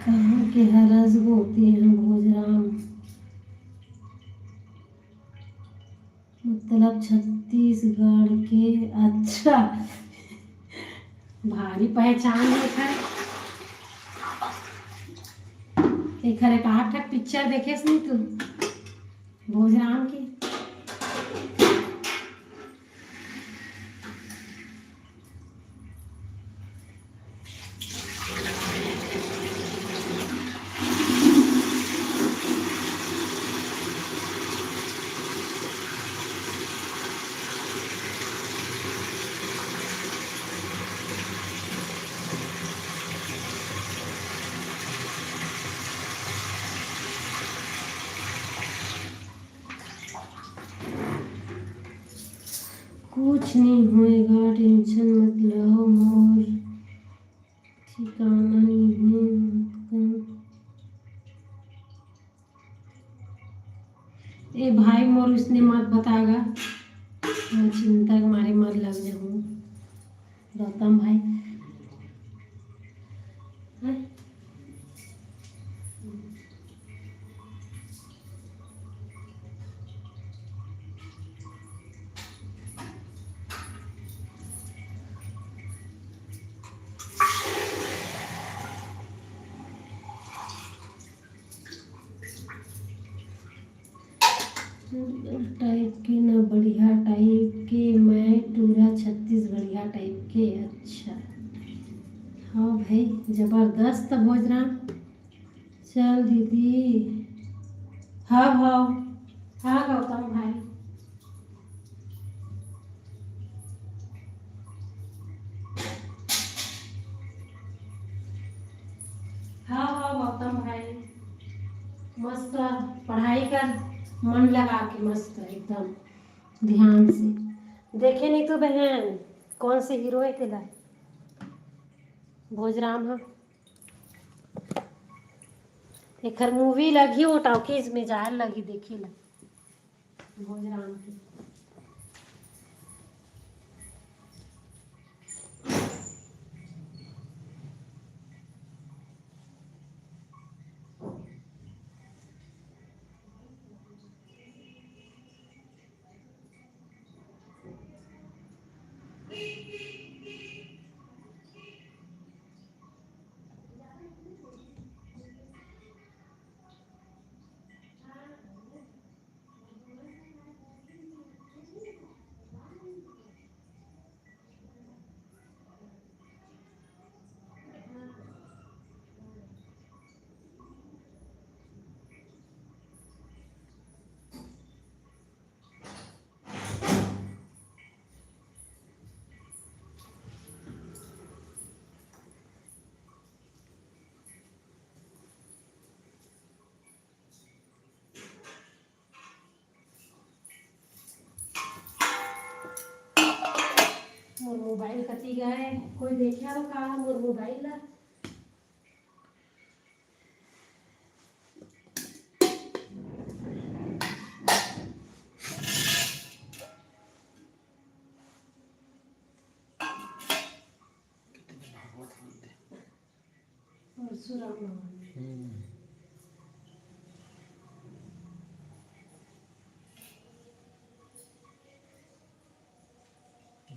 कहाँ के हरस गोती हैं भोजराम? मतलब छत्तीसगढ़ के। अच्छा, भारी पहचान है एखर। एखर एक आठ ठक पिक्चर देखेस नहीं तू भोजराम के? कुछ नहीं होएगा, टेंशन मत लो, मोर ठिकाना नहीं है। ए भाई, मोर उसने मत बतागा, मैं चिंता के मारे मर लग जाऊँ। गौतम भाई, हैं? टाइप के ना, बढ़िया टाइप के, मैं टूरा छत्तीसगढ़िया टाइप के। अच्छा, हाँ भाई, जबरदस्त भोजराम। चल दीदी, हाँ भाव, हाँ गौतम भाई। हाँ, हाँ, गौतम भाई, मस्त पढ़ाई कर, मन लगा के, मस्त एकदम ध्यान से। देखे नहीं तो बहन, कौन से हीरो है तेला? भोजराम, हाँ। एखर मूवी लगी, वो टॉकीज में जाए लगी, देखी ला। भोजराम की। मोर मोबाइल कति गए, कोई देखे हो का मोर मोबाइल ला? परसों रामनवमी। हम्म।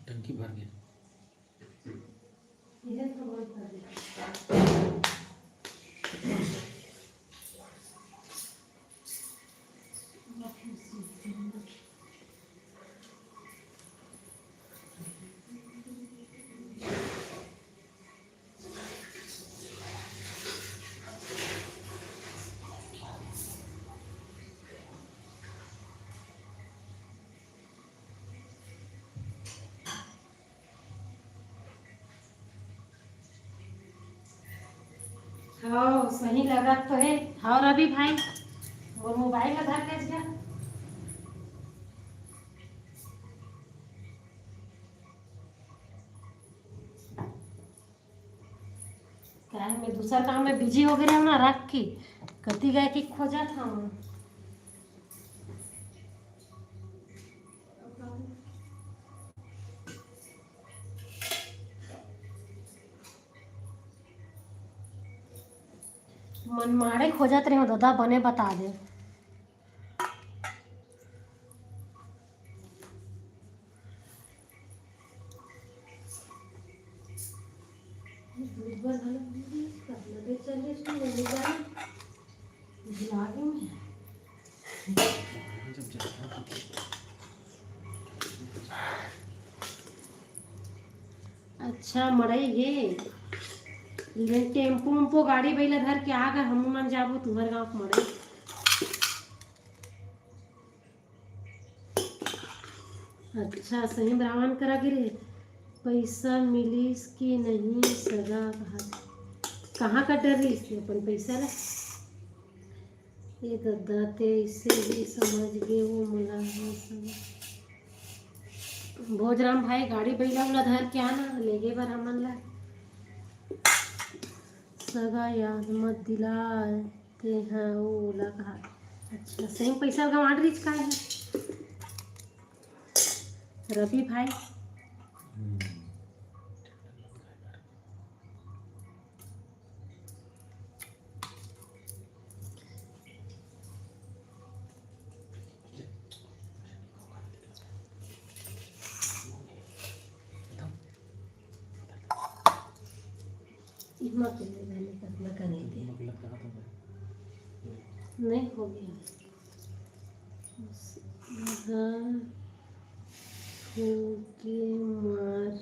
टंकी भर गया। इधर तो बहुत भर गया। हाँ, सही लगत तो है। हाँ रवि भाई, मोर मोबाइल ला धर के जा। काहे मैं दूसर काम में बिजी हो गे रहेंव ना, रख के कति गए कि खोजत हंव। मनमाड़े खोजत रहेंव दादा, बने बता दे। अच्छा, मड़ई हे। ले टेम्पो उम्पो गाड़ी बइला धर के आ गा, हमू मन जाबो तुंहर गाँव के मड़ई। अच्छा, सही में रावण करा गिरे। पइसा मिलिस कि नहीं सगा कहत। कहाँ का डर रहिस अपन पइसा ला? ये ददा ते इसे भी समझ गए वो मुला हो सब। भोजराम भाई, गाड़ी बइला वाला धर के आना, लेगे बर हमन ला। सगा याद मत दिलाए, तेहा ओला कहा। अच्छा, सही पैसा गंवा डरिस का हे? रवि भाई। इतना तो नहीं, मैंने कतना का नहीं दे। नहीं, हो गया। हाँ, फूके मार।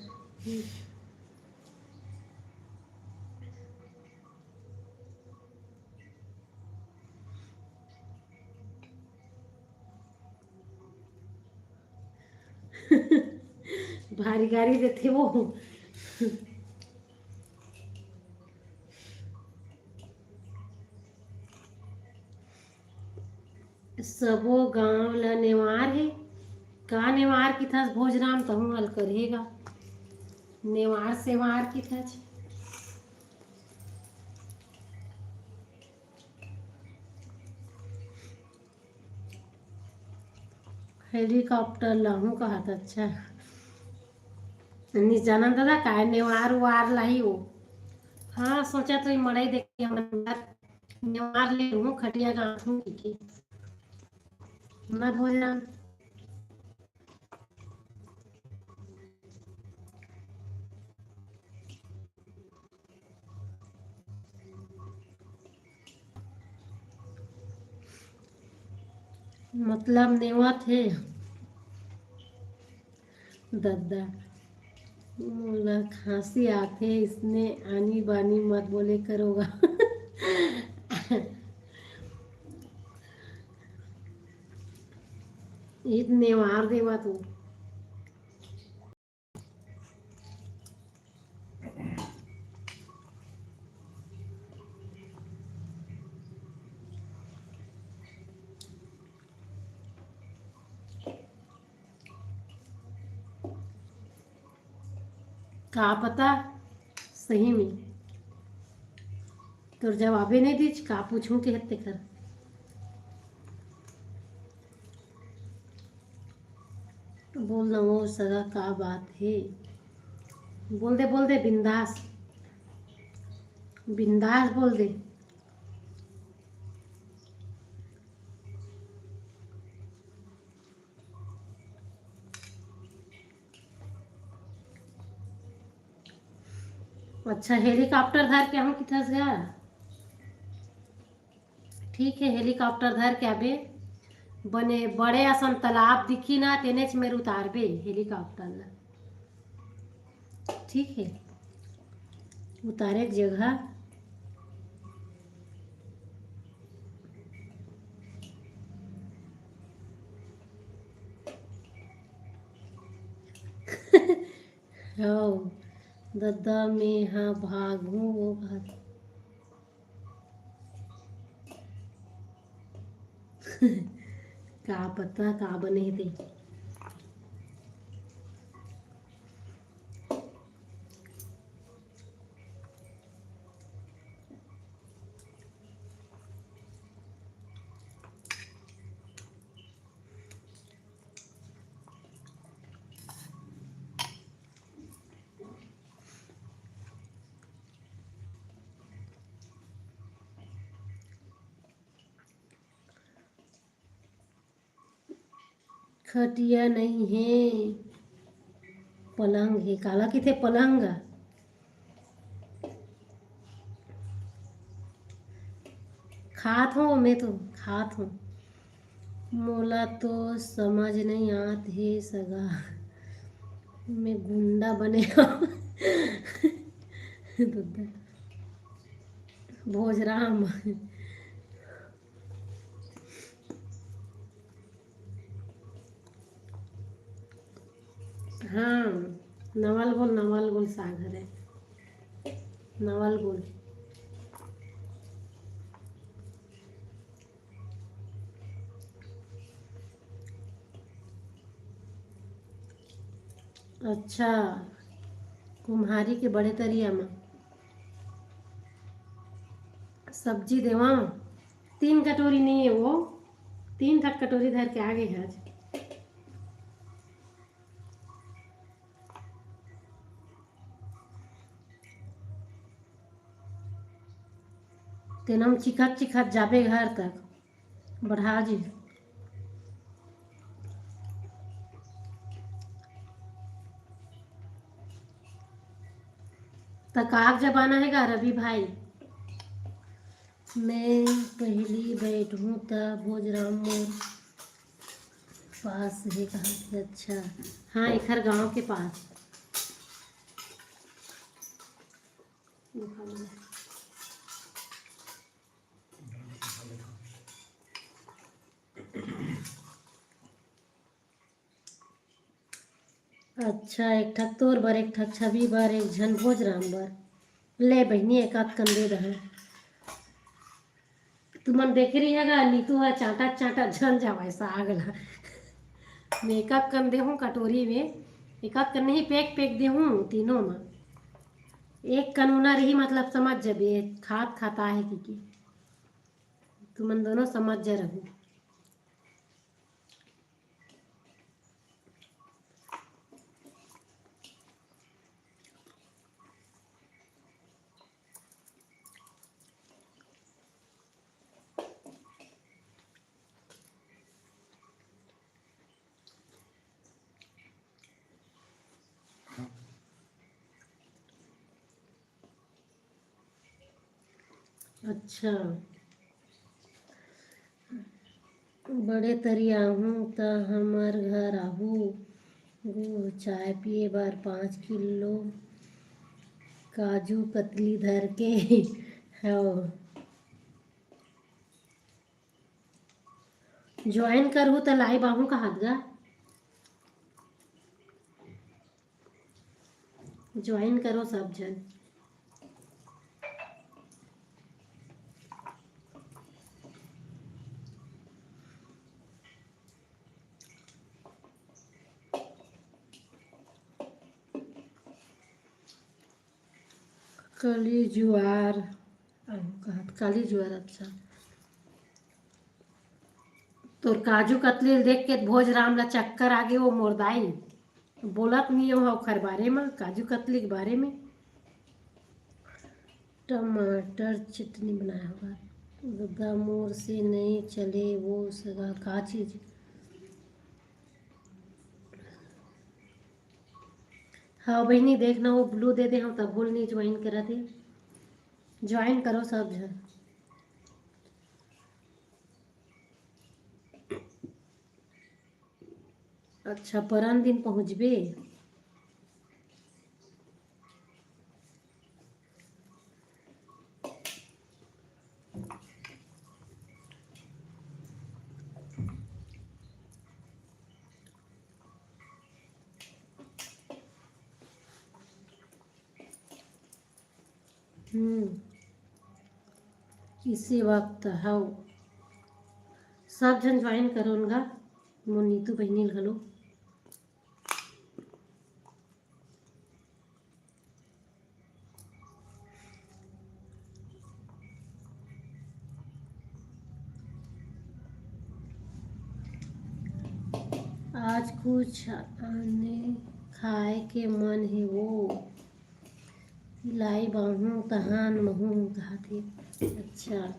भारी गारी देथे वो। सबो गांव ल नेवार हे। का नेवार किथस भोजराम, तहूं हल करेगा। नेवार सेवार किथस। हेलीकॉप्टर लाहूं कहत, अच्छा। नहीं जानन दादा, काय नेवार उवार लाही वो। हाँ, सोचा तो ये मड़ई देखे हमन बर। नेवार ले लूं, खटिया गांथूं की, की। ना भोजन। मतलब नेवत हे। दद्दा, मोला खांसी आथे, इसने आनी बानी मत बोले करोगा। इत नेवार देवा तू। का पता सही में तोर जवाबे नहीं दीच, का पूछूं के हत्ते कर। बोल ना वो सगा, का बात हे? बोल दे, बोल दे, बिंदास, बिंदास बोल दे। अच्छा, हेलीकॉप्टर धर के आहूं किथस गा? ठीक है, हेलीकॉप्टर धर के आबे। बने बड़े असन तालाब दिखी ना, तेनेच मेर उतारबे हेलीकॉप्टर ला। ठीक है, उतारे के जगह। हव, दद्दा, में हा भागहूं वो भाग। का पता का बने हे ते। खटिया नहीं हे, पलंग हे। काला किथे पलंग? खात हो, मैं तो खात हूँ। मोला तो समझ नहीं आत हे सगा, मैं गुंडा बने हव। भोजराम। हाँ, नवल गोल, नवल गोल साग हरे, नवल गोल। अच्छा, कुम्हारी के बड़े तरिया म सब्जी देवा। तीन कटोरी नहीं है वो, तीन ठक कटोरी धर के आगे है आज। तेनम चिखत चिखत जाबे घर तक। बढ़ा जी। त काग जमाना है गा रवि भाई। मैं पहली बैठूं त भोजराम मोर पास है कहा थे। अच्छा, हाँ, एखर गांव के पास। अच्छा, एक ठक तोर बर, एक ठक छवि बर, एक झन भोजराम बर। ले बहिनी, एक आध कन दे दहा। तुमन देखे रही है गा, नीतू ह चांटा चांटा झन जावय साग ला। मैं एक आध कन देहूं कटोरी में, एक आध कन नहीं, पैक पैक देहूं तीनों में। एक कन उना रही, मतलब समझ जबे खात खाता है कि, कि। तुमन दोनों समझ जा रहू। अच्छा, बड़े तरी आहूँ त हमर घर आहू गो, चाय पिए बर पाँच किलो काजू कतली धर के। हव। ज्वाइन करहू त लाइव आहूँ कहत गा। ज्वाइन करो सब झन। कली जुआर, अउ कहत काली जुआर, अच्छा। तोर काजू कतली ल देख के भोज राम ला चक्कर आगे, वो मोरदाई बोलत नहीं हो ओखर बारे में, काजू कतली के बारे में। टमाटर चटनी बनाया होगा। ददा मोर से नहीं चले वो सगा का चीज। हाँ बहिनी, देख ना वो ब्लू दे दे, हम तब बोल नहीं ज्वाइन करा थे। ज्वाइन करो सब झन। अच्छा, परन दिन पहुँचबे? हम्म, इसी वक्त हव। सब झन ज्वाइन करो न गा, मोर नीतू बहिनी ल घलो। आज कुछ आने खाए के मन हे वो। लाई बाहूं तहान महूं कहाथे। अच्छा।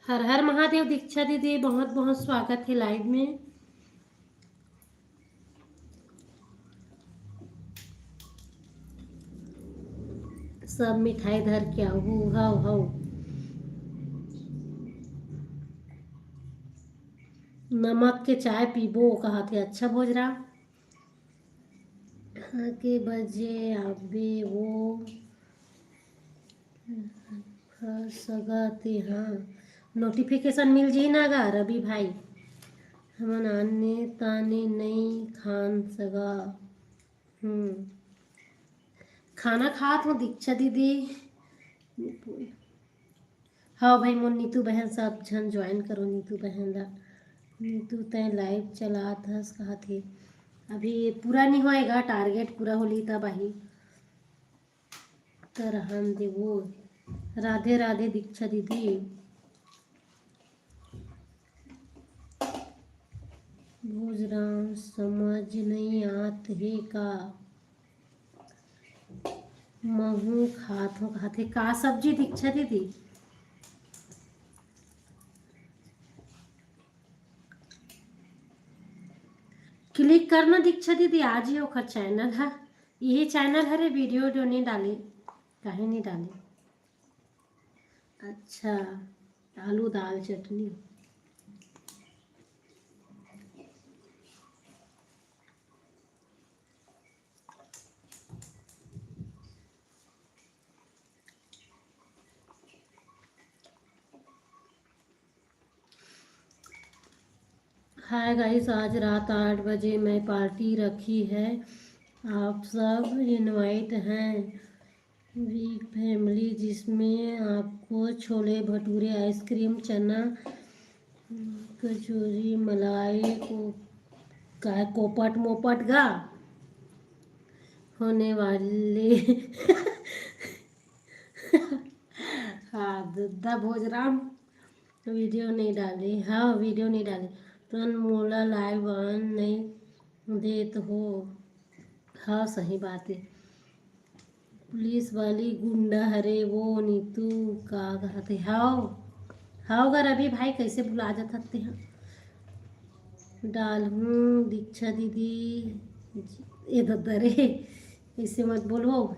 हर हर महादेव दीक्षा दीदी, बहुत बहुत स्वागत है लाइव में। सब मिठाई धर के आऊ, हव हव। नमक के चाय पीबो, कहा थे। अच्छा भोजराम, हाँ, के बजे आबे वो खा सगा ते? हाँ, नोटिफिकेशन मिल जी ना गा रवि भाई। हमन आने ताने नई खान सगा। हम्म, खाना खात हो दीक्षा दीदी। हाँ भाई, मोर नीतू बहन सब झन ज्वाइन करो नीतू बहन ला। नीतू तैं लाइव चलात हस कहा थे। अभी पूरा नहीं होएगा, टारगेट पूरा होली तब आही। त रहन देवो। राधे राधे दीक्षा दीदी। भोजराम समझ नहीं आत हे का? महू खात हो खात हे। का सब्जी दीक्षा दीदी? क्लिक करना दीक्षा दीदी, आज ही ओकर चैनल है। यही चैनल हरे, वीडियो जो नहीं डाली, कहीं नहीं डाली। अच्छा, आलू दाल चटनी। हाय गाइस, आज रात आठ बजे मैं पार्टी रखी है, आप सब इनवाइट हैं। बिग फैमिली जिसमें आपको छोले भटूरे, आइसक्रीम, चना, कचौरी, मलाई को, काय कोपट मोपट गा होने वाले। हाँ, दद्दा भोजराम वीडियो नहीं डाली। हाँ, वीडियो नहीं डाली। तुरंत मोला लाइव ऑन नहीं देत हो। हाँ, सही बात है। पुलिस वाली गुंडा हरे वो नीतू का कहते। हाव, हाव गा रवि भाई, कैसे भुला जात हते हैं। डालहूँ दीक्षा दीदी, ए दद्दा रे, ऐसे मत बोलो।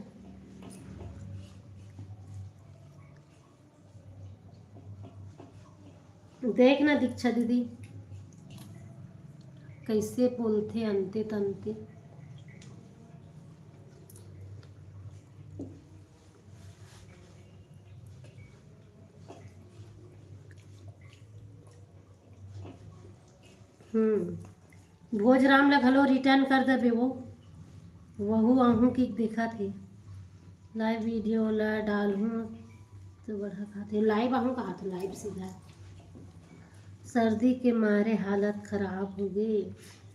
देख ना दीक्षा दीदी, कैसे बोलथे अंते तंते। हम्म, भोजराम ला घलो रिटर्न कर देबे वो, वहू आहू की दिखत हे। लाइव वीडियो ला डालहूँ तो बढ़ा खाते, लाइव आहू कहा तो लाइव सीधा। सर्दी के मारे हालत खराब हो गई।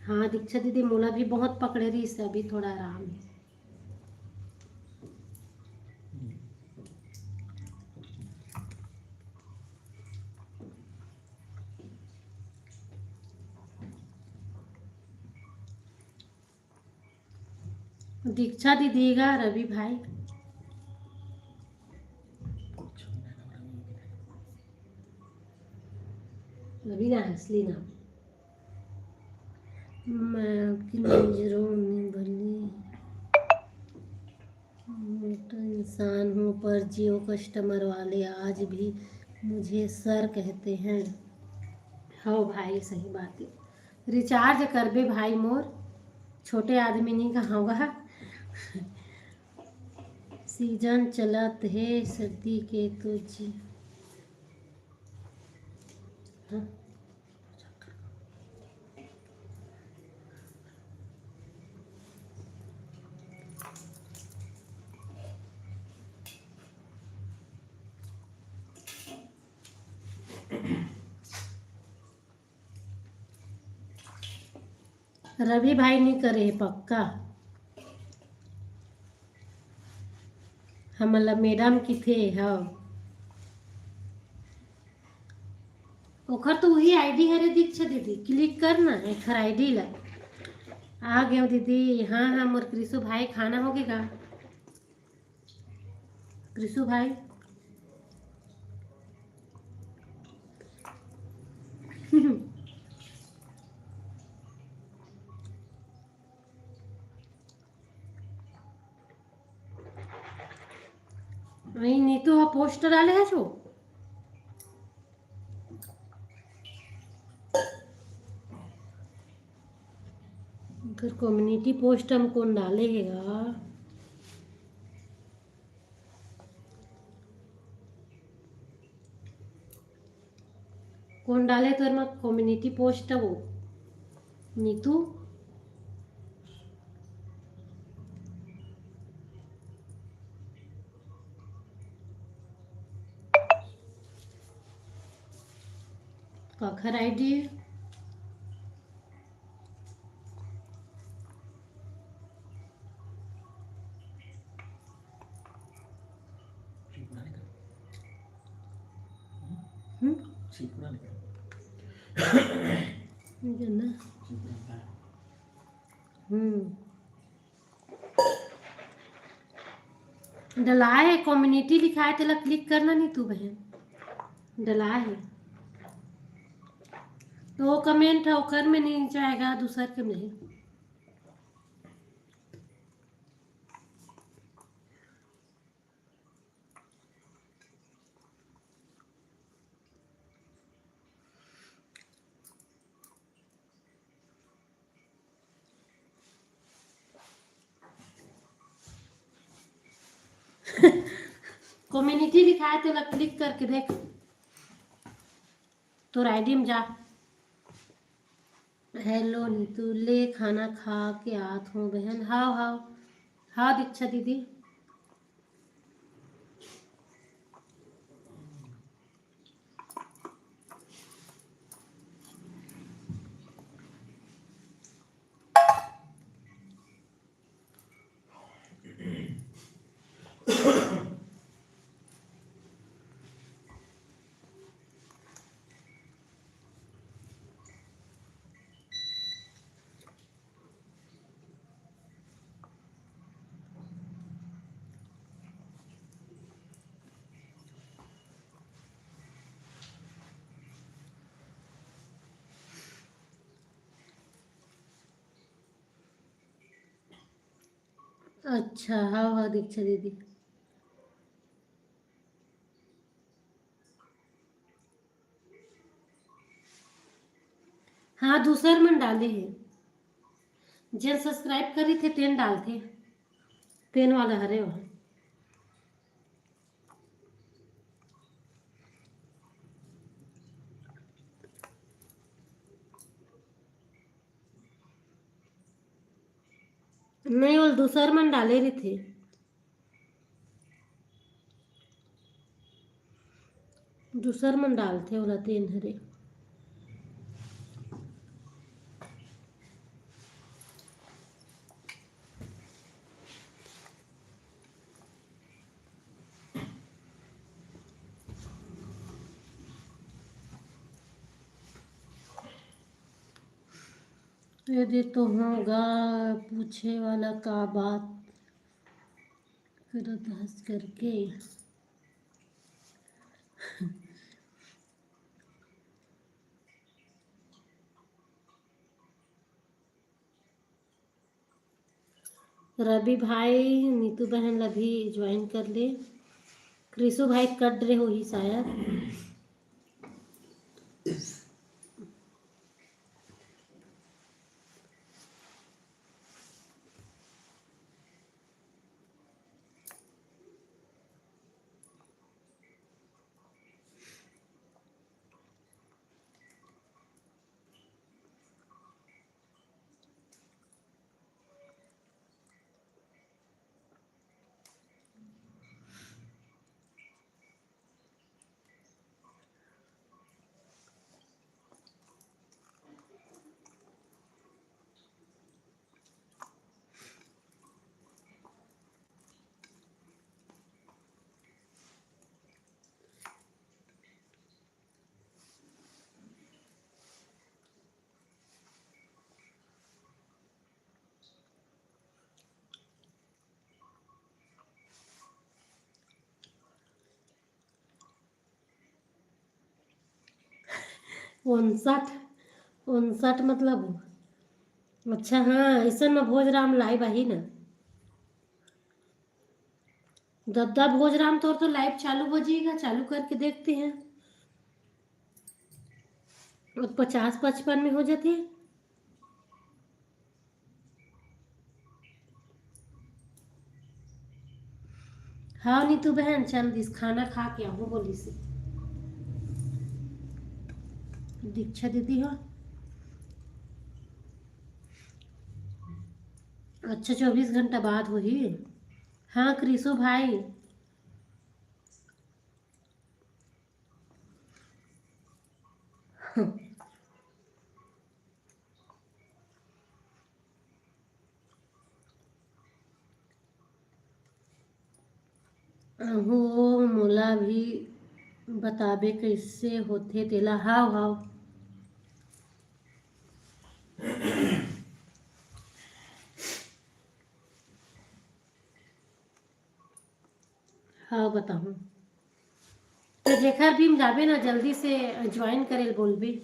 हाँ दीक्षा दीदी, मोला भी बहुत पकड़े रही से, अभी थोड़ा आराम है। दीक्षा दीदी का रवि भाई, रवि ना, असली नाम। मैं आपकी नजरों में भली मोटा इंसान हूँ, पर जियो कस्टमर वाले आज भी मुझे सर कहते हैं। हो भाई, सही बात है। रिचार्ज करबे भाई मोर, छोटे आदमी नहीं कहाऊँगा। सीजन चलत हे सर्दी के तो जी। हाँ। रवि भाई नहीं करे हे पक्का। हमला मैडम किथे हव। ओखर तो वही आईडी हरे दीक्षा दीदी, क्लिक कर ना एखर आईडी ला। आ गयो दीदी। हाँ हाँ, मोर कृषु भाई, खाना हो गए का? कृषु भाई। वही नीतू हा पोस्ट डाले है जो। कम्युनिटी पोस्ट म कोन डाले हे गा? कोन डाले तोर म कम्युनिटी पोस्ट वो? नीतू? काखर आईडी? हम्म? ये ना। हम्म। डलाए हे, कम्युनिटी लिखाए, तेला क्लिक करना नीतू बहन, डलाए हे। तो वो कमेंट है, ओकर में नहीं जाएगा, दूसर के में। कम्युनिटी लिखाए, तेला क्लिक करके देख, तोर आईडी में जा। हेलो नीतू, ले खाना खा के आत हूँ बहन। हाव, हाव, हाव दीक्षा दीदी। अच्छा, हाँ, हाँ, दीक्षा दीदी। हाँ, दूसर मन डाले हे, जेन subscribe करी थे, तेन डालथे, तेन वाला हरे वह। नहीं, वो दूसर मन डाले रहिथे। दूसर मन डालथे ओला, तेन हरे। ये दे तो होगा पूछे वाला का बात करत हस करके। रवि भाई, नीतू बहन ला भी join कर ले। क्रिसु भाई कट रहे होही शायद। उनसठ, उनसठ मतलब, अच्छा, हाँ, अइसन में भोजराम live आही ना। दद्दा भोजराम, तोर तो live चालू हो जाएगा, चालू करके देखते हैं। अब पचास पचपन में हो जाती है। हाँ नीतू बहन, चल दिस, खाना खा के आहूँ बोलिस हे दीक्षा दीदी हो। अच्छा, चौबीस घंटा बाद होही। हाँ क्रिसो भाई। अहो, मोला भी बताबे कइसे होथे तेला। हाव, हाव। हाव, बताहूँ। तो जेकर भी जाबे ना, जल्दी से ज्वाइन करे ल बोलबे।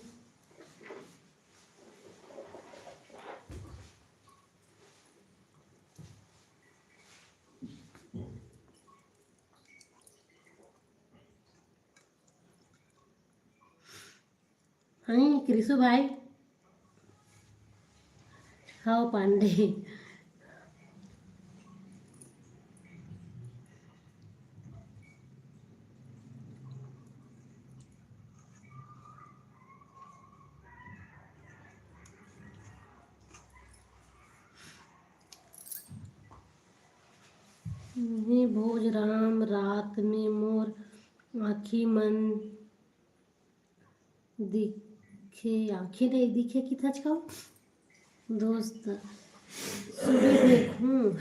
हाँ, क्रिसु भाई। हाँ, पांडे। नहीं भोज राम, रात में मोर आँखी मन दिखे, आँखी नहीं दिखे कि थचकाओ दोस्त, सुबह देखूं।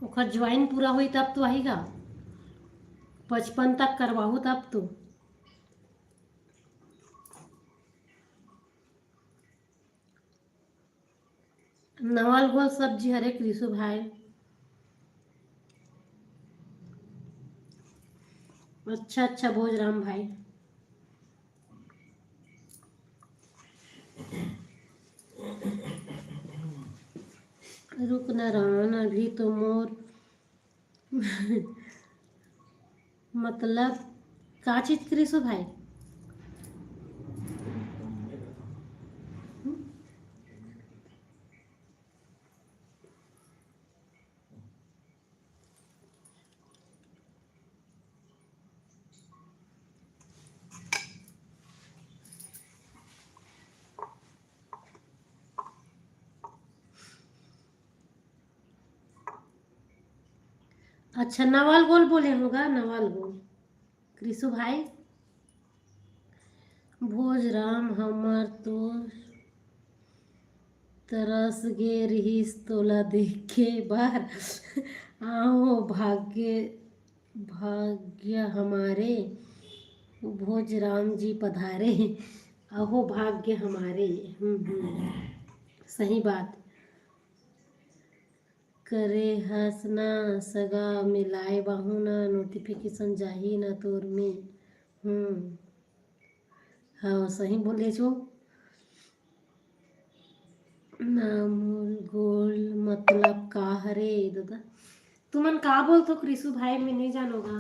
ओखर ज्वाइन पूरा होई तब तो आही गा, पचपन तक करवाहू तब तो। नवाल गोल सब्जी हरे क्रिसु भाई। अच्छा अच्छा भोजराम भाई। रुक ना रान, अभी तो मोर मतलब का चीज क्रिसु भाई? अच्छा, नवाल गोल बोले होगा, नवाल गोल। क्रिसु भाई, भोज राम, हमर तो तरस गे रिहिस तोला देखे बर। आहो भाग्य, भाग्य हमारे, भोज राम जी पधारे। अहो भाग्य हमारे। हम्म, हम्म। सही बात। करे हस ना सगा, मिलाए बाहू ना, नोटिफिकेशन जाही ना तोर में। हम्म, हाँ, सही बोले छो। नामुल गोल मतलब का हरे दादा? तुमन का बोलथो क्रिसु भाई, मैं नहीं जानोगा।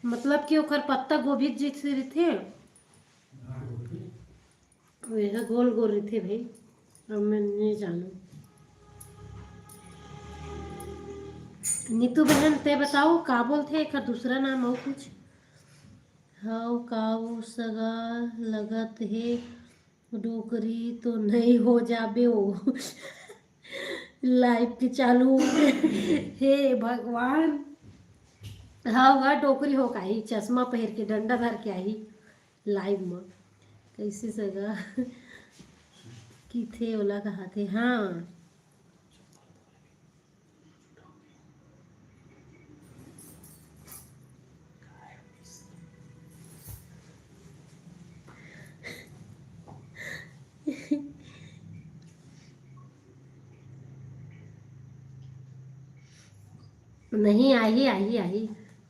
मतलब कि ओकर पत्ता गोभी जैसे रहिथे। एहा गोल गोल रहिथे भाई, अब मैं नहीं जानू। नीतू बहन, ते बताओ का बोलथे एकर दूसरा नाम अउ कुछ? हव का ओ सगा लगत हे, डोकरी तो नहीं हो जाबे ओ। लाइव के चालू। हे भगवान, हव गा, डोकरी हो काही, चश्मा पहिर के डंडा धर के आही। लाइव म कइसे सगा किथे ओला कहाथे। हाँ, नहीं, आही, आही, आही।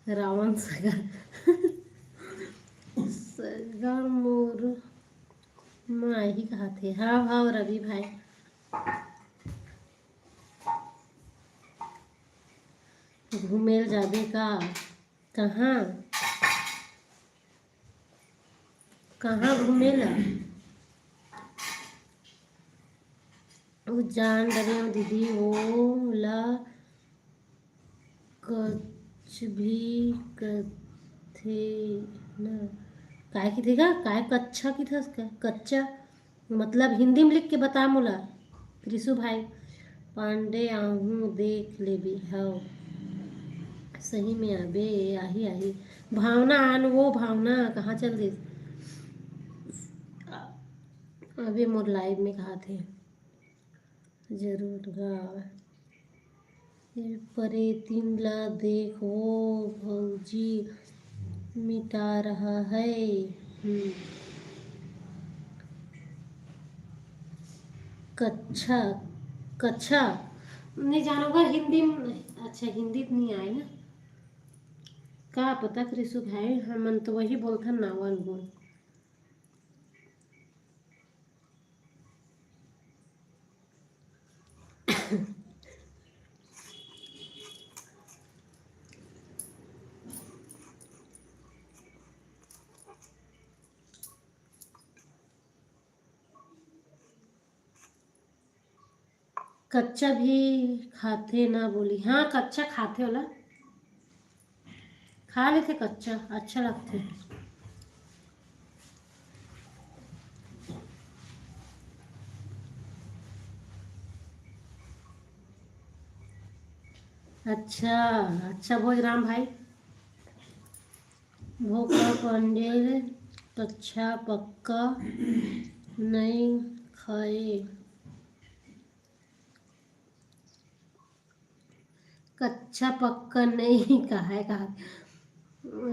रावण सगा। सगा मोर म आही कहाथे। हाव, हाव, रवि भाई। घूमेल जाबे का? कहाँ, कहाँ घूमेला? ओ जान डरेंव दीदी, ओला कच भी कथे न। काय कथे गा? काय कच्छा कथस का? कच्चा मतलब हिंदी में लिख के बता मोला, त्रिशु भाई। पांडे आहूँ देख लेबे। हव, सही में आबे, आही, आही। भावना आन, वो भावना कहाँ चल दिस? अबे मोर live में कहा थे। जरूर गा। ये परेतिन ला देख, वो भौजी मिटा रहा है। हम्म। कच्छा, कच्छा। नहीं जानोगा हिंदी में, अच्छा, हिंदी तो नहीं आए ना। का पता कृषु भाई, हमन तो वही बोलथन नावल बोल। कच्चा भी खाथे ना बोली। हाँ, कच्चा खाथे ओला, खा लेथे कच्चा, अच्छा लगथे। अच्छा, अच्छा भोजराम भाई, भोका पंडेर कच्चा पक्का नहीं खाए। कच्चा पक्का नहीं कहाय, कहा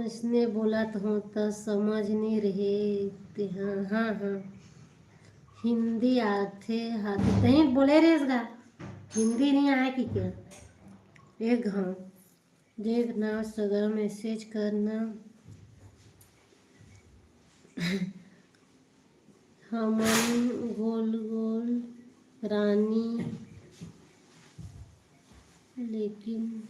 इसने बोलत हो त समझ नहीं रहे ते। हाँ, हाँ, हाँ, हिंदी आथे, आथे तहीं बोले रेस गा, हिंदी नहीं आए कि क्या? एक घाव देख ना सगा message करना। हमन गोल गोल रानी, लेकिन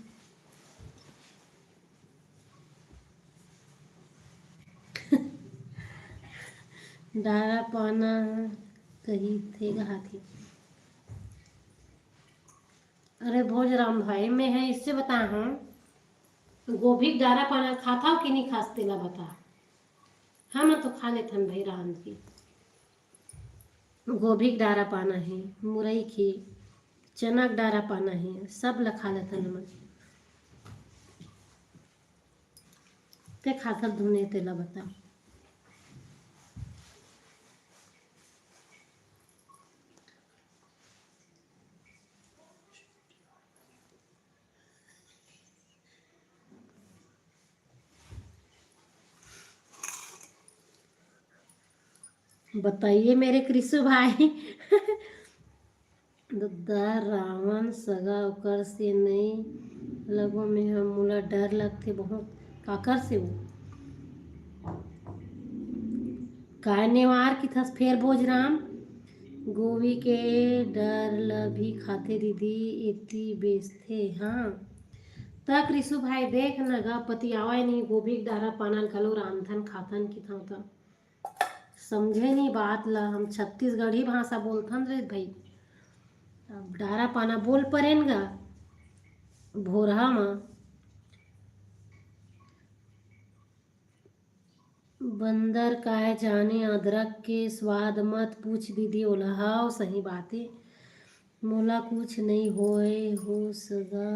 डारा पाना कही थे, कहा थे। अरे भोजराम भाई, मैं है इससे बता हूँ, गोभी के डारा पाना खाता हो कि नहीं खास, तेला बता। हमन तो खा लेथन भाई रांध के। गोभी के डारा पाना है, मुरई के, चना के डारा पाना है, सब ला खा लेथन हमन। ते खाथस धुने, तेला बता। बताइए मेरे कृषु भाई। दद्दा रावण सगा ओकर से नई लगो में हम, मोला डर लगथे बहुत। काकर से वो? काय नेवार किथस फेर भोजराम? गोभी के डर ल भी खाथे दीदी, एती बेचथे। हाँ, त कृषु भाई देख न गा, पतियावय नहीं, गोभी के डारा पाना ल घलो रांधथन खाथन किथंव त। समझे नहीं बात ल, हम छत्तीसगढ़ी भाषा बोलथन रे भाई। अब डारा पाना बोल परेन गा भोरहा म। बंदर काय जाने अदरक के स्वाद मत पूछ दीदी ओला। हाव, सही बात हे, मोला कुछ नइ होय हो सगा,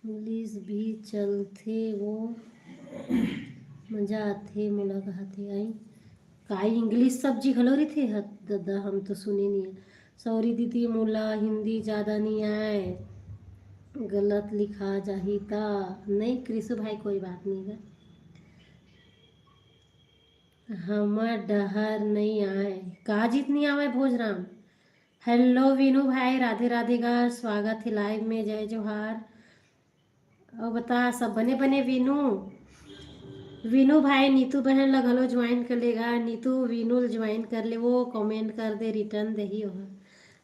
इंग्लिश भी चलथे वो, मजा आथे मोला कहाथे। आई का इंग्लिश सब्जी घलो रहिथे? ह ददा, हम तो सुने नइ। सॉरी दीदी, मोला हिंदी जादा नइ आय, गलत लिखा जाही त। नइ कृषु भाई, कोई बात नइ गा। हमर डहर नइ आय। का जीत नइ आवय भोजराम? हेलो वीनू भाई, राधे राधे गा, स्वागत हे लाइव में, जय जोहार। अउ बता, सब बने बने वीनू? वीनू भाई, नीतू बहन ल घलो ज्वाइन कर लेगा। नीतू, वीनू ल ज्वाइन कर ले, वो कमेंट कर दे, रिटर्न देही ओहा।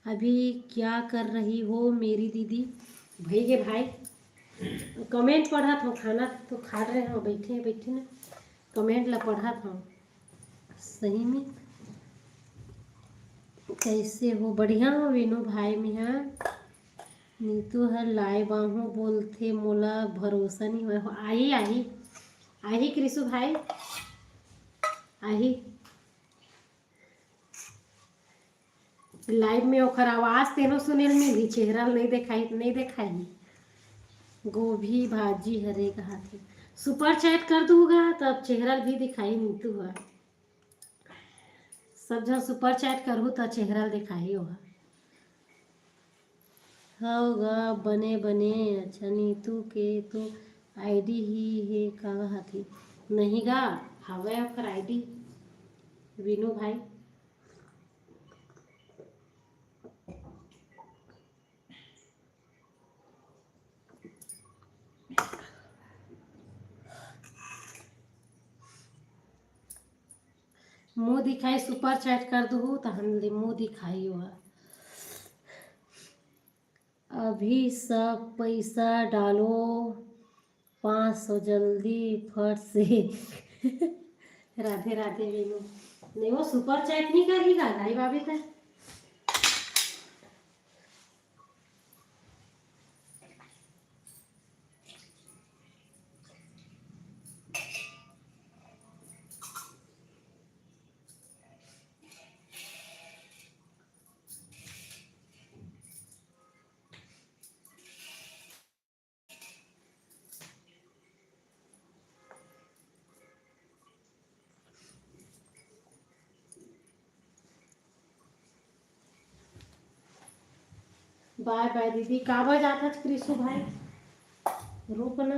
अभी क्या कर रही हो मेरी दीदी? भई गे भाई, कमेंट पढ़त हव, खाना तो खा रहे हो, बैठे बैठे ना कमेंट ला पढ़त हव। सही में कैसे हो? बढ़िया हो वीनू भाई। मेहा नीतू हर लाए बाहू बोलथे, मोला भरोसा नहीं होय। आही, आही, आही कृषु भाई, आही। लाइव में ओखर आवाज तेनो सुने ल मिलही, चेहरा ल नहीं देखाई, नहीं देखाई। गोभी भाजी हरे कहाथे। सुपर चैट कर दूंगा तब चेहरा ल भी दिखाई नीतू ह। सब झन सुपर चैट करहू त चेहरा ल दिखाई ओहा। हव गा, बने बने। अच्छा, नीतू के तो आईडी ही हे का कहाथे? नहीं गा, हवय ओखर आईडी, वीनू भाई। मुंह दिखाई सुपर चैट कर दूहू, तहन ले मुंह दिखाई ओहा। अभी सब पैसा डालो, पाँच सौ जल्दी फट से। राधे राधे वीनू। नहीं, वो सुपर चैट नहीं करी गा, नहीं भाभी त। बाय बाय दीदी, काबर जाथच कृषु भाई? रुक ना,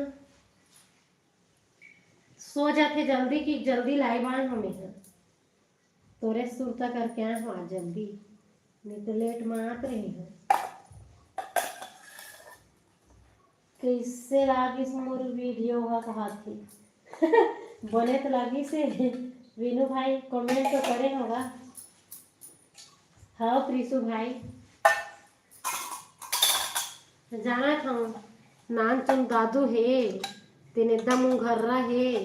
सो जाथे जल्दी कि जल्दी लाइव आए हमें। तोरे सुरता करके आए हो आज जल्दी, नहीं तो लेट में आत रही हो। कैसे लागिस मोर वीडियो ह कहाथे? बने तो लागिस हे। वीनू भाई कमेंट तो करे होगा। हाँ प्रीशु भाई, जानत हूँ नानचुन दादू हे, तेन एकदम उंघर्रा हे,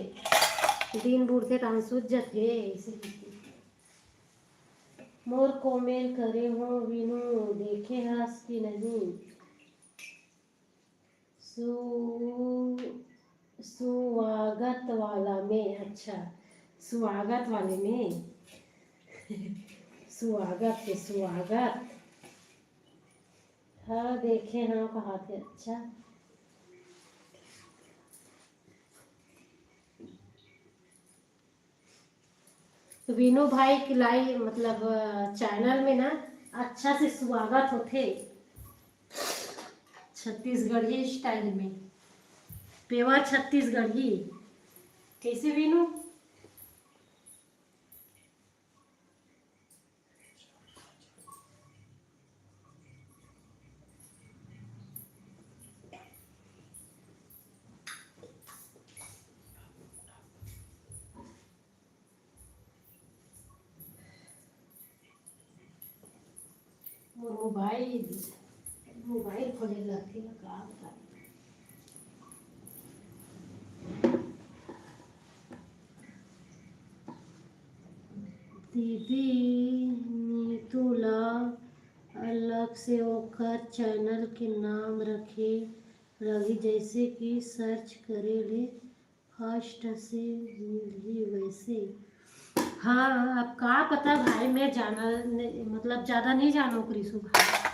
दिन बुड़थे तहन सूत जथे, ऐसे। मोर कमेंट करे हो वीनू, देखे हस कि नहीं? सु-, सुवागत वाला में, अच्छा, सुवागत वाले में। सुवागत के सुवागत। हाँ, देखे हाँ, कहाथे, अच्छा। तो वीनू भाई के लाई, मतलब, अ, चैनल में ना अच्छा से स्वागत होथे, छत्तीसगढ़ी स्टाइल में, पेवर छत्तीसगढ़ी। कैसे वीनू? मोर मोबाइल, मोबाइल खोले लगथे ना, का बतावं। दीदी, नीतू ला अलग से ओकर चैनल के नाम रखे लगही, जैसे कि सर्च करे ले फर्स्ट से मिलही वैसे। हाँ, अब का पता भाई, मैं जाना नहीं, मतलब, ज़्यादा नहीं जानो कृषु भाई,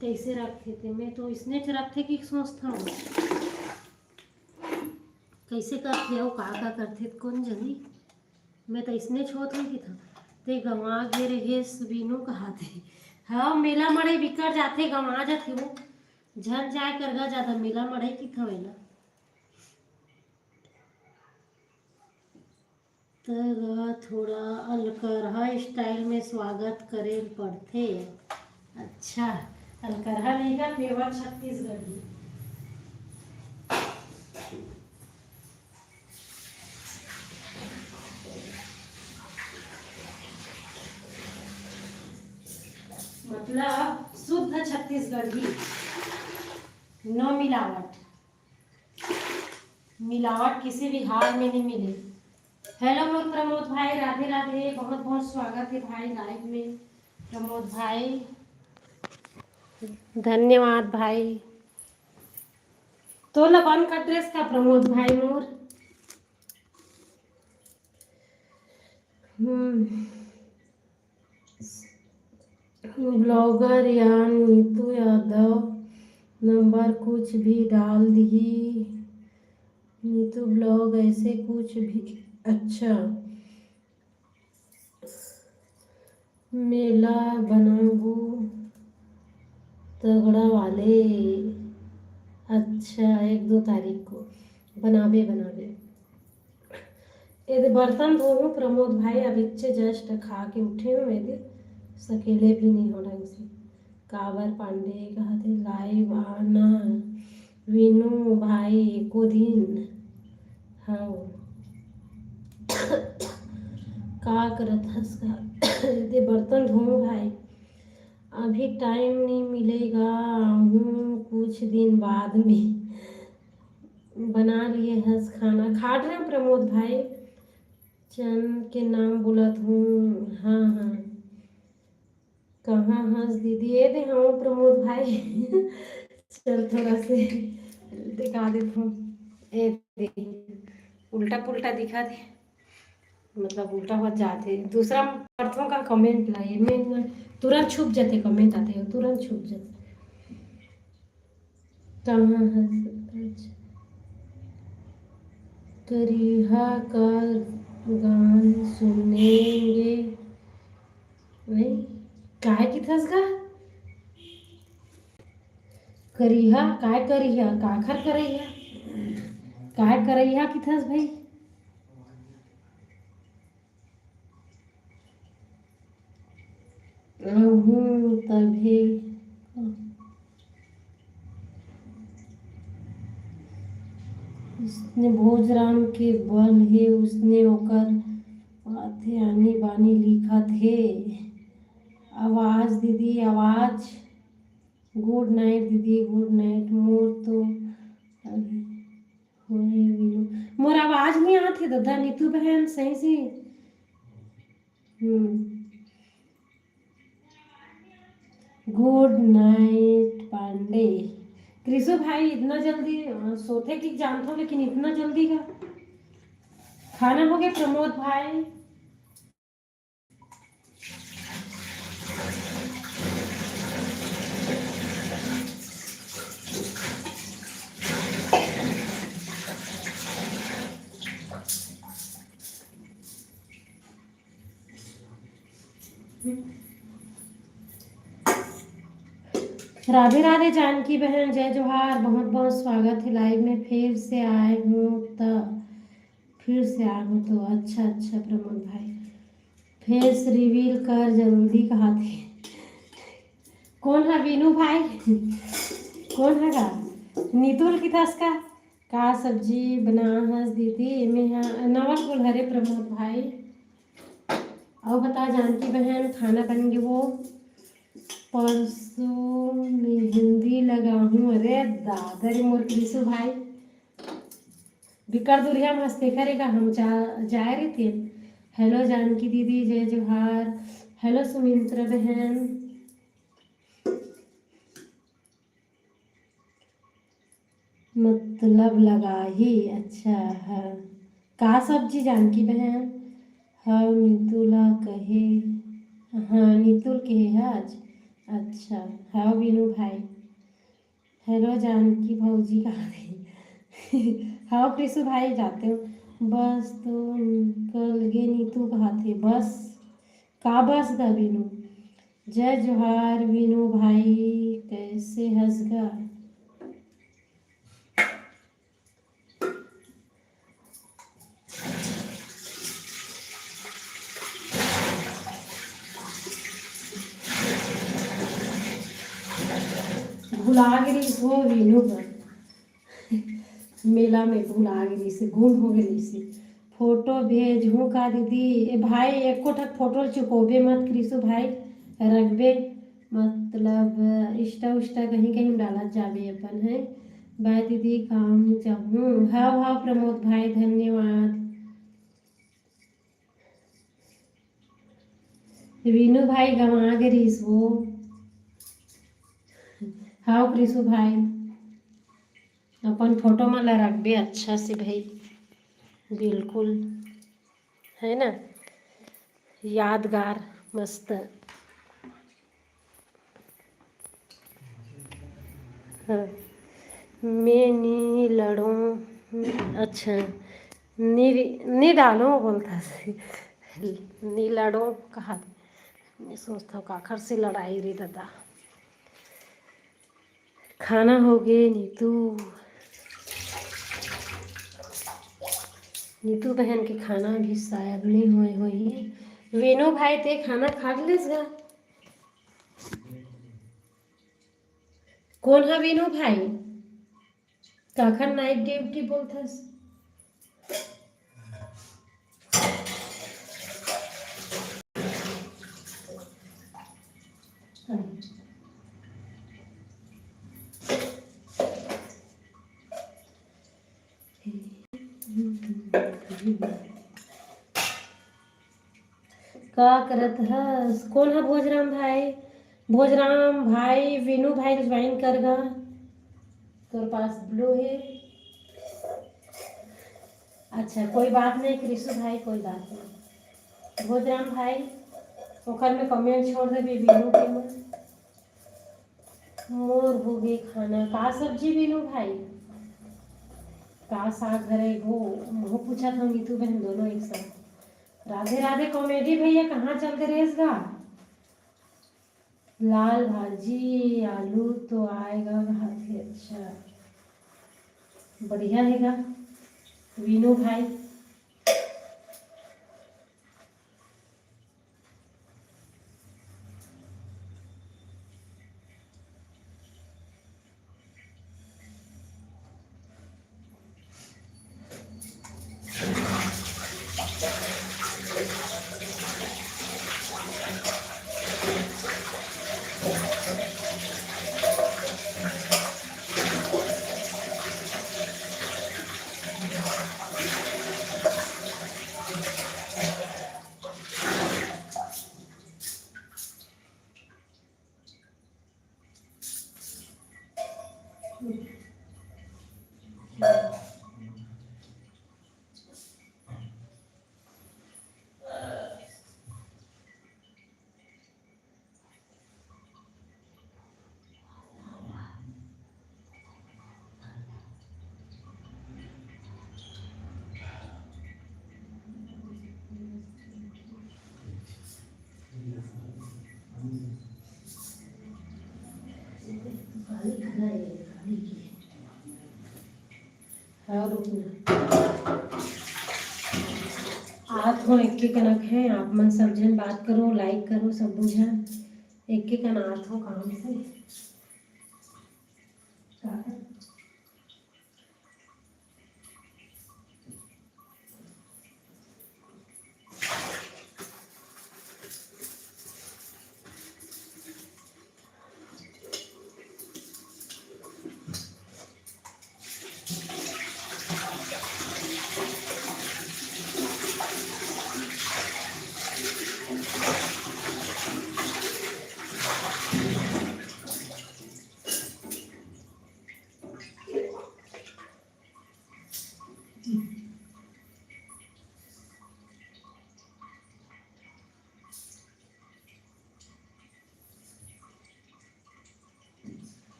कैसे रखथे ते। मैं तो इसने च रखथे कि सोचता हूँ, कैसे करथे अउ का का करथे, कोन जनी। मैं तो इसने छोत हूँ कि था, ते गंवा गे रहेस वीनू कहाथे। हाँ, मेला मड़ई बिकट जाथे, गंवा जाथे वो, झन जाए करगा ज़्यादा मेला मड़ई कि था वेला। त गा थोड़ा अलकरहा स्टाइल में स्वागत करे ल पड़थे। अच्छा, अलकरहा नहीं का, पेवर छत्तीसगढ़ी। मतलब शुद्ध छत्तीसगढ़ी, नो मिलावट। मिलावट किसी भी हाल में नहीं मिले। हेलो मोर प्रमोद भाई, राधे राधे, बहुत बहुत स्वागत है भाई लाइव में। प्रमोद भाई, धन्यवाद भाई। तोला बन का ड्रेस का प्रमोद भाई मोर? हम्म। ब्लॉगर या नीतू यादव नंबर कुछ भी डाल दिही। नीतू ब्लॉग ऐसे कुछ भी। अच्छा, मेला बनाबू तगड़ा वाले। अच्छा, एक दो तारीख को बनाबे बनाबे। एदे बर्तन धोहूँ प्रमोद भाई, अभिच्चे just खा के उठे हूँ। एदे सकेले भी नहीं हो ढंग से। काबर पांडे कहते लाइव आना वीनू भाई एको दिन। हाँ, का करत हस का? एदे बर्तन धोहूँ भाई, अभी टाइम नहीं मिलेगा, हूँ कुछ दिन बाद में। बना लिए हस खाना? खाट रहे प्रमोद भाई, चंद के नाम बोलत हूँ। हाँ हाँ, कहाँ हस दीदी? एदे हूँ प्रमोद भाई। चल थोड़ा से दिखा देत हूँ। एदे उल्टा पुल्टा दिखा दे, मतलब उल्टा हो जाते। दूसरा पढ़थों का कमेंट ला, एमे तुरंत छुप जाते, कमेंट आते हैं तुरंत छुप जाते। कहाँ है? अच्छा। करिहा का गान सुनेंगे। नहीं, काय किथस गा? करिहा, काय करिहा, काखर करैहा, काय करैहा किथस भाई? हूँ तभे। उसने भोजराम के बल हे, उसने ओकर आथे आनी बानी लिखत हे। आवाज दीदी, आवाज। गुड नाइट दीदी, गुड नाइट। मोर तो अभी होए वीनू। मोर आवाज नहीं आत हे ददा, नीतू बहन, सही से। हम्म। गुड नाइट पांडे। कृषु भाई, इतना जल्दी, अ, सोते कि जानता हूँ, लेकिन इतना जल्दी का? खाना हो गया प्रमोद भाई? राधे राधे जानकी बहन, जय जोहार, बहुत बहुत स्वागत है लाइव में। फिर से आए हूँ तो, फिर से आए हूँ तो अच्छा अच्छा प्रमोद भाई, फेस रिवील कर जल्दी कहा थे। कौन है वीनू भाई? कौन है का? नीतुल किथस का? का सब्जी बना हस दीदी? एमे हा नवा कुल हरे प्रमोद भाई। अउ बता जानकी बहन, खाना बन गे वो? परसों मेहंदी लगाहूँ। अरे दादा रे मोर कृषु भाई, बिकट दुरिहा मस्त करेगा हम जा, जाए रहिथे। हेलो जानकी दीदी, जय जोहार। हेलो सुमित्रा बहन। मतलब लगाही। अच्छा, हाँ। का सब्जी जानकी बहन? हव नीतू ला कहे, हाँ, नीतू ल कहे हे आज। अच्छा, हव बीनू भाई। हेलो जानकी भौजी कहा थे। हव कृषु भाई जाते हो। बस तो निकल गे नीतू कहा थे, बस। का बस गा बीनू? जय जोहार वीनू भाई, कैसे हस गा? भुला गे रहिस हो वीनू बर। मेला में भुला गे रहिस, गुम हो गे रहिस। फोटो भेजहूँ का दीदी? ए भाई, एको ठक फोटो ल चुकोबे मत कृषु भाई, रखबे, मतलब, Insta उस्टा कहीं कहीं डालत जाबे अपन, है। बाय दीदी, काम जाहूँ। हाव, हाव, प्रमोद भाई, धन्यवाद। वीनू भाई गंवा गे रिहिस वो। हाव, कृषु भाई, अपन फोटो मन ला रखबे अच्छा से भाई, बिल्कुल, है ना, यादगार, मस्त। हाँ, मैं नी लड़ों, अच्छा, नी, नी डालों बोलता से, नी लड़ों कहा, मैं सोचता हूँ काखर से लड़ाई रे दादा। खाना हो गे नीतू, नीतू बहन के खाना भी शायद नहीं होए होही। वीनू भाई, ते खाना खा लेस गा? कौन है वीनू भाई? काखर नाइट ड्यूटी बोलथस? का करत हस? कौन है भोजराम भाई? भोजराम भाई, वीनू भाई ज्वाइन कर गा। तोर पास ब्लू है। अच्छा, कोई बात नहीं कृषु भाई, कोई बात नहीं। भोजराम भाई, ओकर में कमेंट छोड़ दे वीनू के में। मोर हो गे खाना। का सब्जी वीनू भाई? का साग हरे वो? महू पूछत हूँ नीतू बहन, दोनों एक साथ। राधे राधे कॉमेडी भैया, कहाँ चल के रेस गा? लाल भाजी, आलू तो आएगा हाथी। अच्छा, बढ़िया है गा वीनू भाई। आत हो एक के कनक है, आप मन सब झन बात करो, लाइक करो, सब बुझा एक के कन आत हो काम से।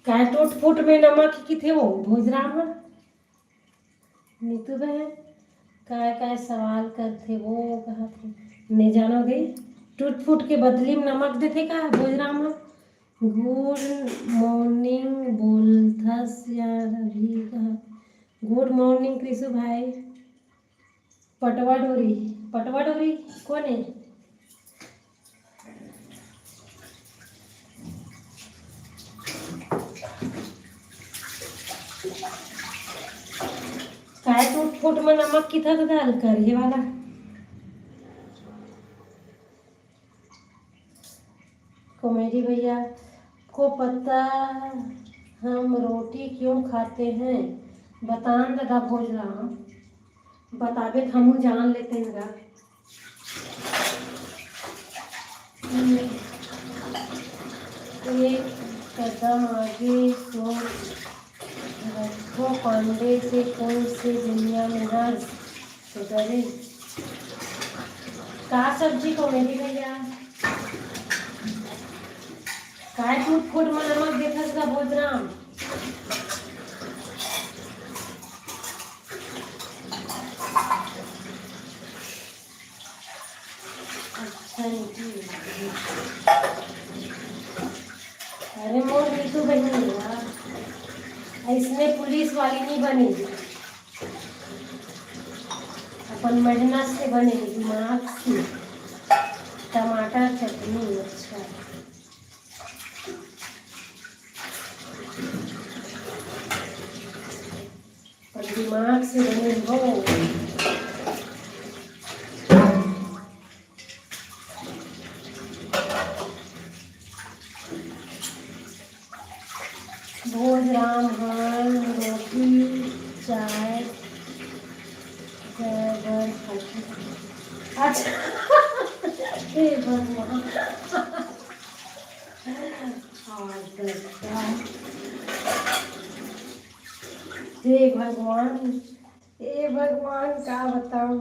काय टूट फूट में नमक किथे वो भोजराम ह? नीतू बहन, काय काय सवाल करथे वो कहत हे। नहीं जानो दे, टूट फूट के बदली में नमक देथे का भोजराम ह? गुड मॉर्निंग बोलथस यार अभी कहत। गुड मॉर्निंग कृषु भाई। पटवा डोरी, पटवा डोरी कोन हे? काय टूट फूट में नमक किथा तो डाल कर ये वाला। कॉमेडी भैया को पता हम रोटी क्यों खाते हैं? बतान दादा भोजराम, बताबे त हमू जान लेते हैं गा। एक कदम आगे सोच रखो, पांडे से कौन से दुनिया में हर सुधरे। का सब्जी कॉमेडी भैया? काय टूट फूट में नमक देखस का भोजराम? अच्छा, नीतू। अरे मोर नीतू बहिनी, ऐसने पुलिस वाली नहीं बने, अपन मेहनत से बने, दिमाग से। टमाटर चटनी, अच्छा। पर दिमाग से बने हो। भोजराम ह रोटी चाय जबर खाथे। अच्छा। हे भगवान। हे भगवान, हे भगवान, का बताऊं?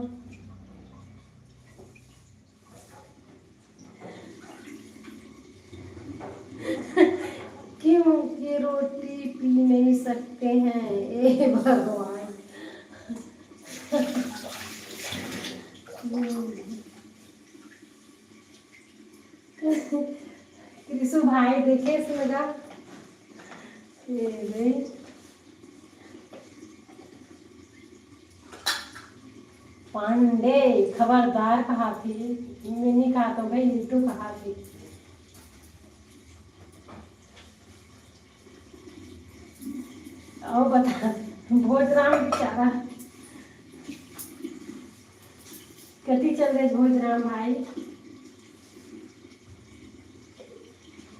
क्यों ये रोटी पी नहीं सकते हैं? ए भगवान। कृषु भाई देखे सुनगा। ये रे। पांडे खबरदार कहाथे, मैं नहीं कहात हूँ भाई, नीतू कहाथे। अउ बता, भोजराम बेचारा कति चल रहे भोजराम भाई?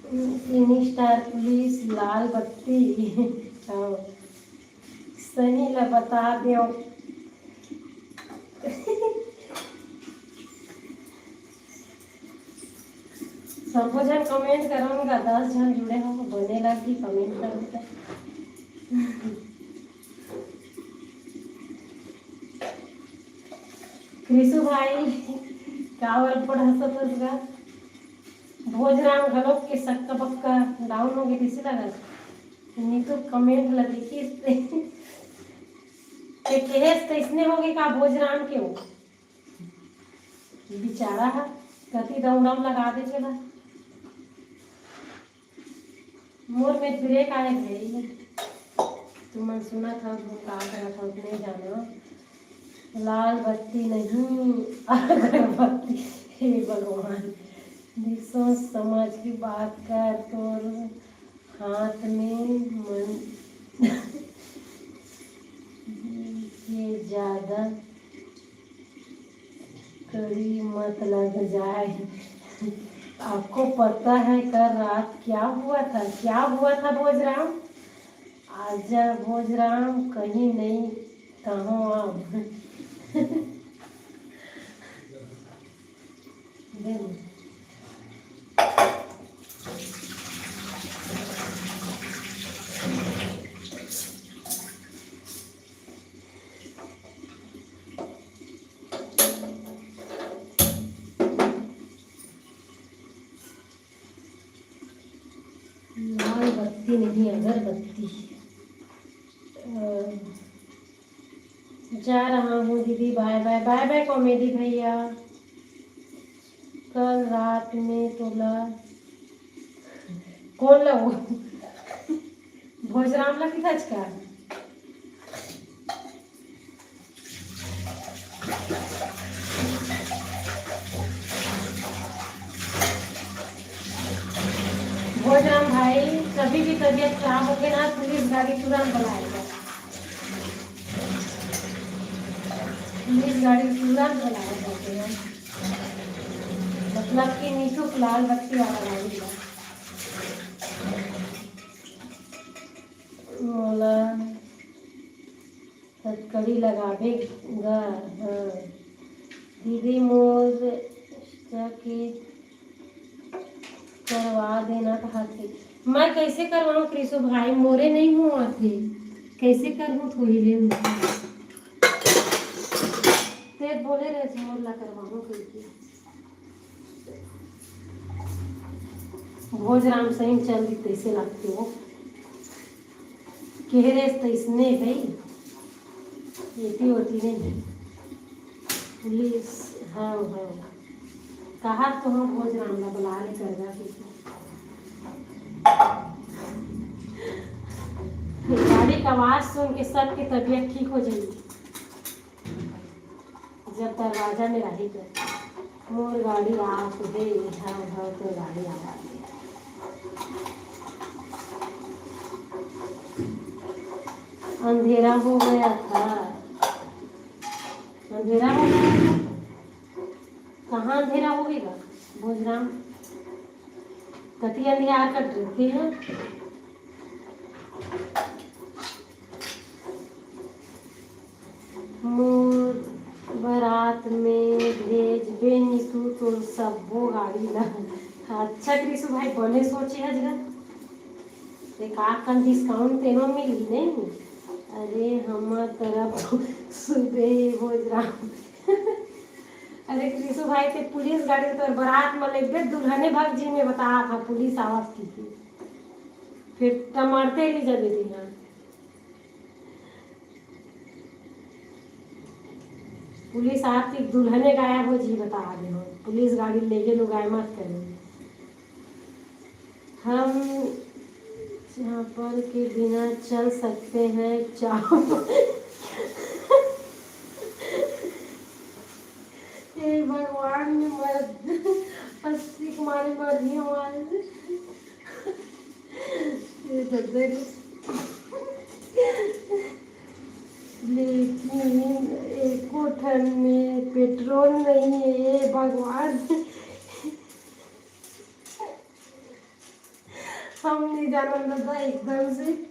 तीन स्टार पुलिस लाल बत्ती। हाँ। सही ला बता देव। सबो झन कमेंट करो ना, दस झन जुड़े हो, बने लगही कमेंट करो त। कृषु भाई, काबर अब्बड़ हंसत हस गा? भोजराम घलोक के सक्का बक्का डाउन हो गए, किसे लगा? नीतू कमेंट ला देखिस ते, ते कहेस तइसने होगे का भोजराम के? वो बिचारा ह कति दौड़म लगा दे चला। मोर में ब्रेक आए भाई, तुमन सुनत हव, तुम का करत हव, नहीं जानो। लाल बत्ती नहीं, अगरबत्ती। हे भगवान, देख सोच समझ के बात कर, तोर हाथ में मन के ज्यादा कड़ी मत लग जाए। आपको पता है कल रात क्या हुआ था? क्या हुआ था भोजराम? आजा भोजराम, कहीं नहीं कहाँ अब? दे दे। लाल बत्ती नहीं, अगरबत्ती। अ, जा रहा हूँ दीदी, बाय बाय। बाय बाय कॉमेडी भैया। कल रात में तोला, कौन ला वो? भोजराम ला किथच का? भोजराम भाई, कभी भी तबीयत खराब होके ना, पुलिस गाड़ी तुरंत बुलाएगा। पुलिस गाड़ी तुरंत बुलाएगा। मतलब कि नीतू लाल बत्ती वाला गाड़ी है। मोला हथकड़ी लगाबे गा। हाँ। दीदी मोर के करवा देना कहाथे। मैं कैसे करवाऊँ कृषु भाई, मोरे नहीं हुआ थे, कैसे करहूँ थोड़ी ले। ते बोले रहे मोर ला करवाऊँ करके। भोजराम सही में चल दी तैसे लगते वो। केहरे तैसने भाई, एती ओती नहीं। पुलिस, हाँ, हाँ। कहा तो हम भोजराम ला बुला ले करगा के। गाड़ी का आवाज सुन के सबके तबीयत ठीक हो जाएगी। जब दरवाजा में रही तो मोर गाड़ी आत हे, हाँ, हाँ, तो गाड़ी आवा। अंधेरा हो गया था, अंधेरा हो गया था। कहाँ अंधेरा हो गया भोजराम? कति अंधियार कर देते हैं। मोर बरात में भेजबे नीतू तोर सब्बो गाड़ी ला। अच्छा कृषु भाई, बने सोचे हस गा। एक आध कन डिस्काउंट तेनो मिलही नहीं। अरे हमर तरफ सुबह भोजराम। अरे कृषु भाई, ते पुलिस गाड़ी तोर बरात में लेबे दुल्हने भग जी में बता था पुलिस आवाज की थी। फिर टमारते ही जबे दिना। पुलिस आपकी दुल्हने गायब हो जी, बता दे हो। पुलिस गाड़ी लेके लोग आए मत करो। हम चापल के बिना चल सकते हैं, चापल। हे भगवान, मैं मर, हंसी के मारे मर रही हूँ आज। ये तो तेरी, लेकिन एको ठन में पेट्रोल नहीं है, हे भगवान। हम नहीं जानन दादा एकदम से।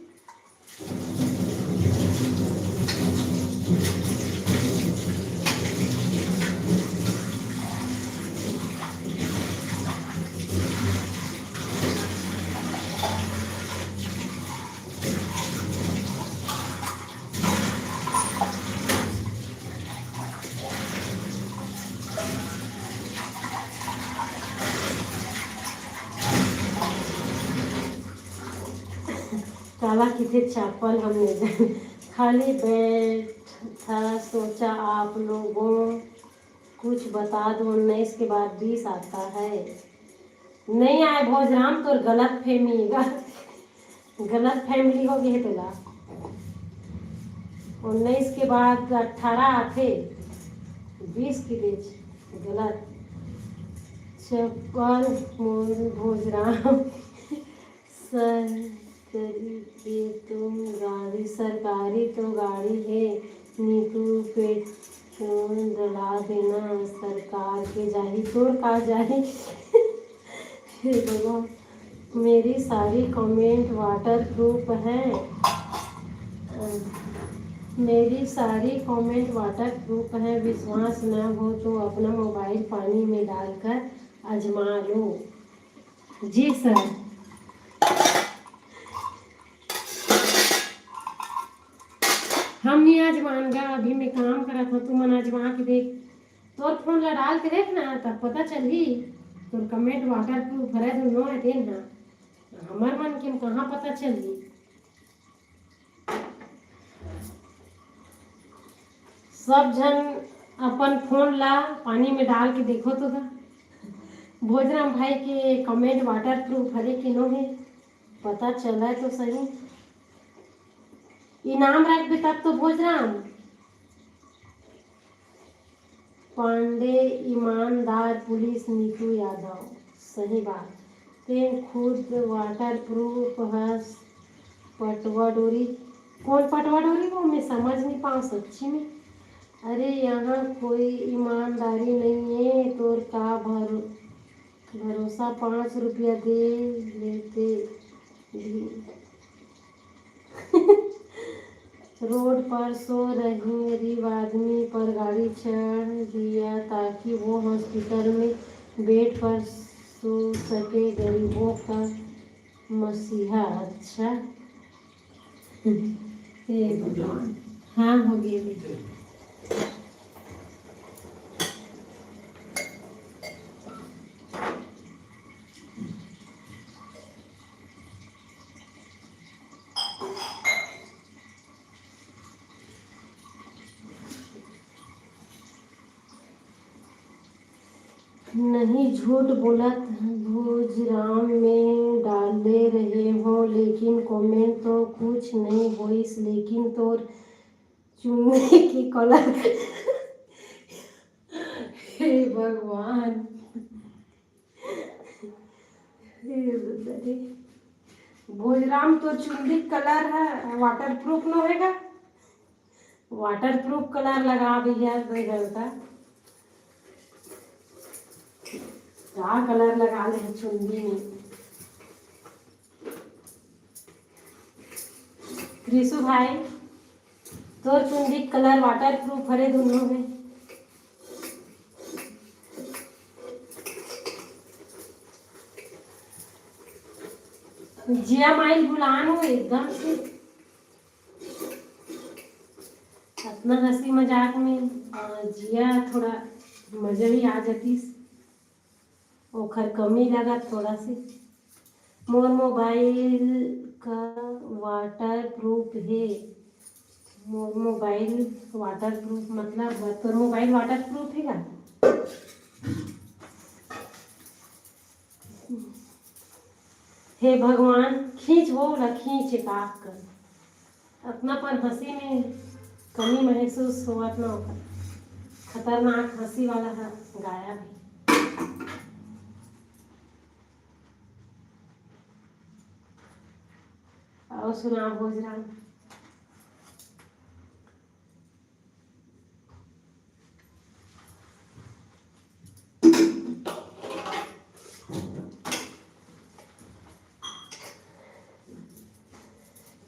काला किथे चप्पल हम नहीं जाने, खाली बैठा सोचा आप लोगों कुछ बता दो, उन्नीस के बाद बीस आता है। नहीं आए भोजराम, तोर गलत फहमी गा, गलत फैमिली हो गई है तेला। उन्नीस के बाद अठारह आथे, बीस की देच गलत। चप्पल मोर भोजराम। सरकारी के तो गाड़ी, सरकारी तो गाड़ी है, नीतू पेट्रोल डला देना, सरकार के जाही, तोर का जाही। हे भगवान, मेरी सारी कमेंट वाटर प्रूफ है। मेरी सारी comment waterproof है, विश्वास न हो तो अपना मोबाइल पानी में डालकर आजमा लो। जी सर, हम नहीं आजमान गा, अभी मैं काम करत हूँ, तुमन आजमा के देख, तोर फोन ला डाल के देख ना, तब पता चलही। तोर comment waterproof हरे धुन नो है तेन हा, हमर मन के कहाँ पता चलही। सब झन अपन फोन ला पानी में डाल के देखो तो गा, भोजराम भाई के comment waterproof हरे कि नो है, पता चला तो सही। इनाम रखबे तब तो भोजराम। पांडे ईमानदार पुलिस नीतू यादव। सही बात। तें खुद waterproof हस। पटवा डोरी, कौन पटवा डोरी वो मैं समझ नहीं पाऊँ सच्ची में। अरे यहाँ कोई ईमानदारी नहीं है, तोर का भर भरोसा पाँच रुपया दे लेते भी। रोड पर सो रही गरीब आदमी पर गाड़ी चढ़ दिया ताकि वो हॉस्पिटल में बेड पर सो सके, गरीबों का मसीहा। अच्छा, हे भगवान। हाँ, हो गए। नहीं झूठ बोलत, भोजराम में डाले रहे हो, लेकिन comment तो कुछ नहीं होइस, लेकिन तोर चुन्नी के colour। हे भगवान, हे दादा रे। भोजराम, तोर चुन्नी colour है waterproof नो होएगा? Waterproof colour लगा भैया, दो घंटा का colour लगा ले चुन्नी में। कृषु भाई, तोर चुंदी colour waterproof हरे दोनों में। जिया माइल भुलान हो एकदम से। अतना हंसी मजाक में, अ, जिया थोड़ा मजा ही आ जातीस। ओखर कमी लगत थोड़ा से। मोर मोबाइल का waterproof हे। मोर मोबाइल waterproof मतलब तोर मोबाइल waterproof हे का? हे भगवान, खींच वो ला, खींच एक आख कर। अतना पर हंसी में कमी महसूस होवत ना ओकर। खतरनाक हंसी वाला ह गायब हे। अउ सुना भोजराम।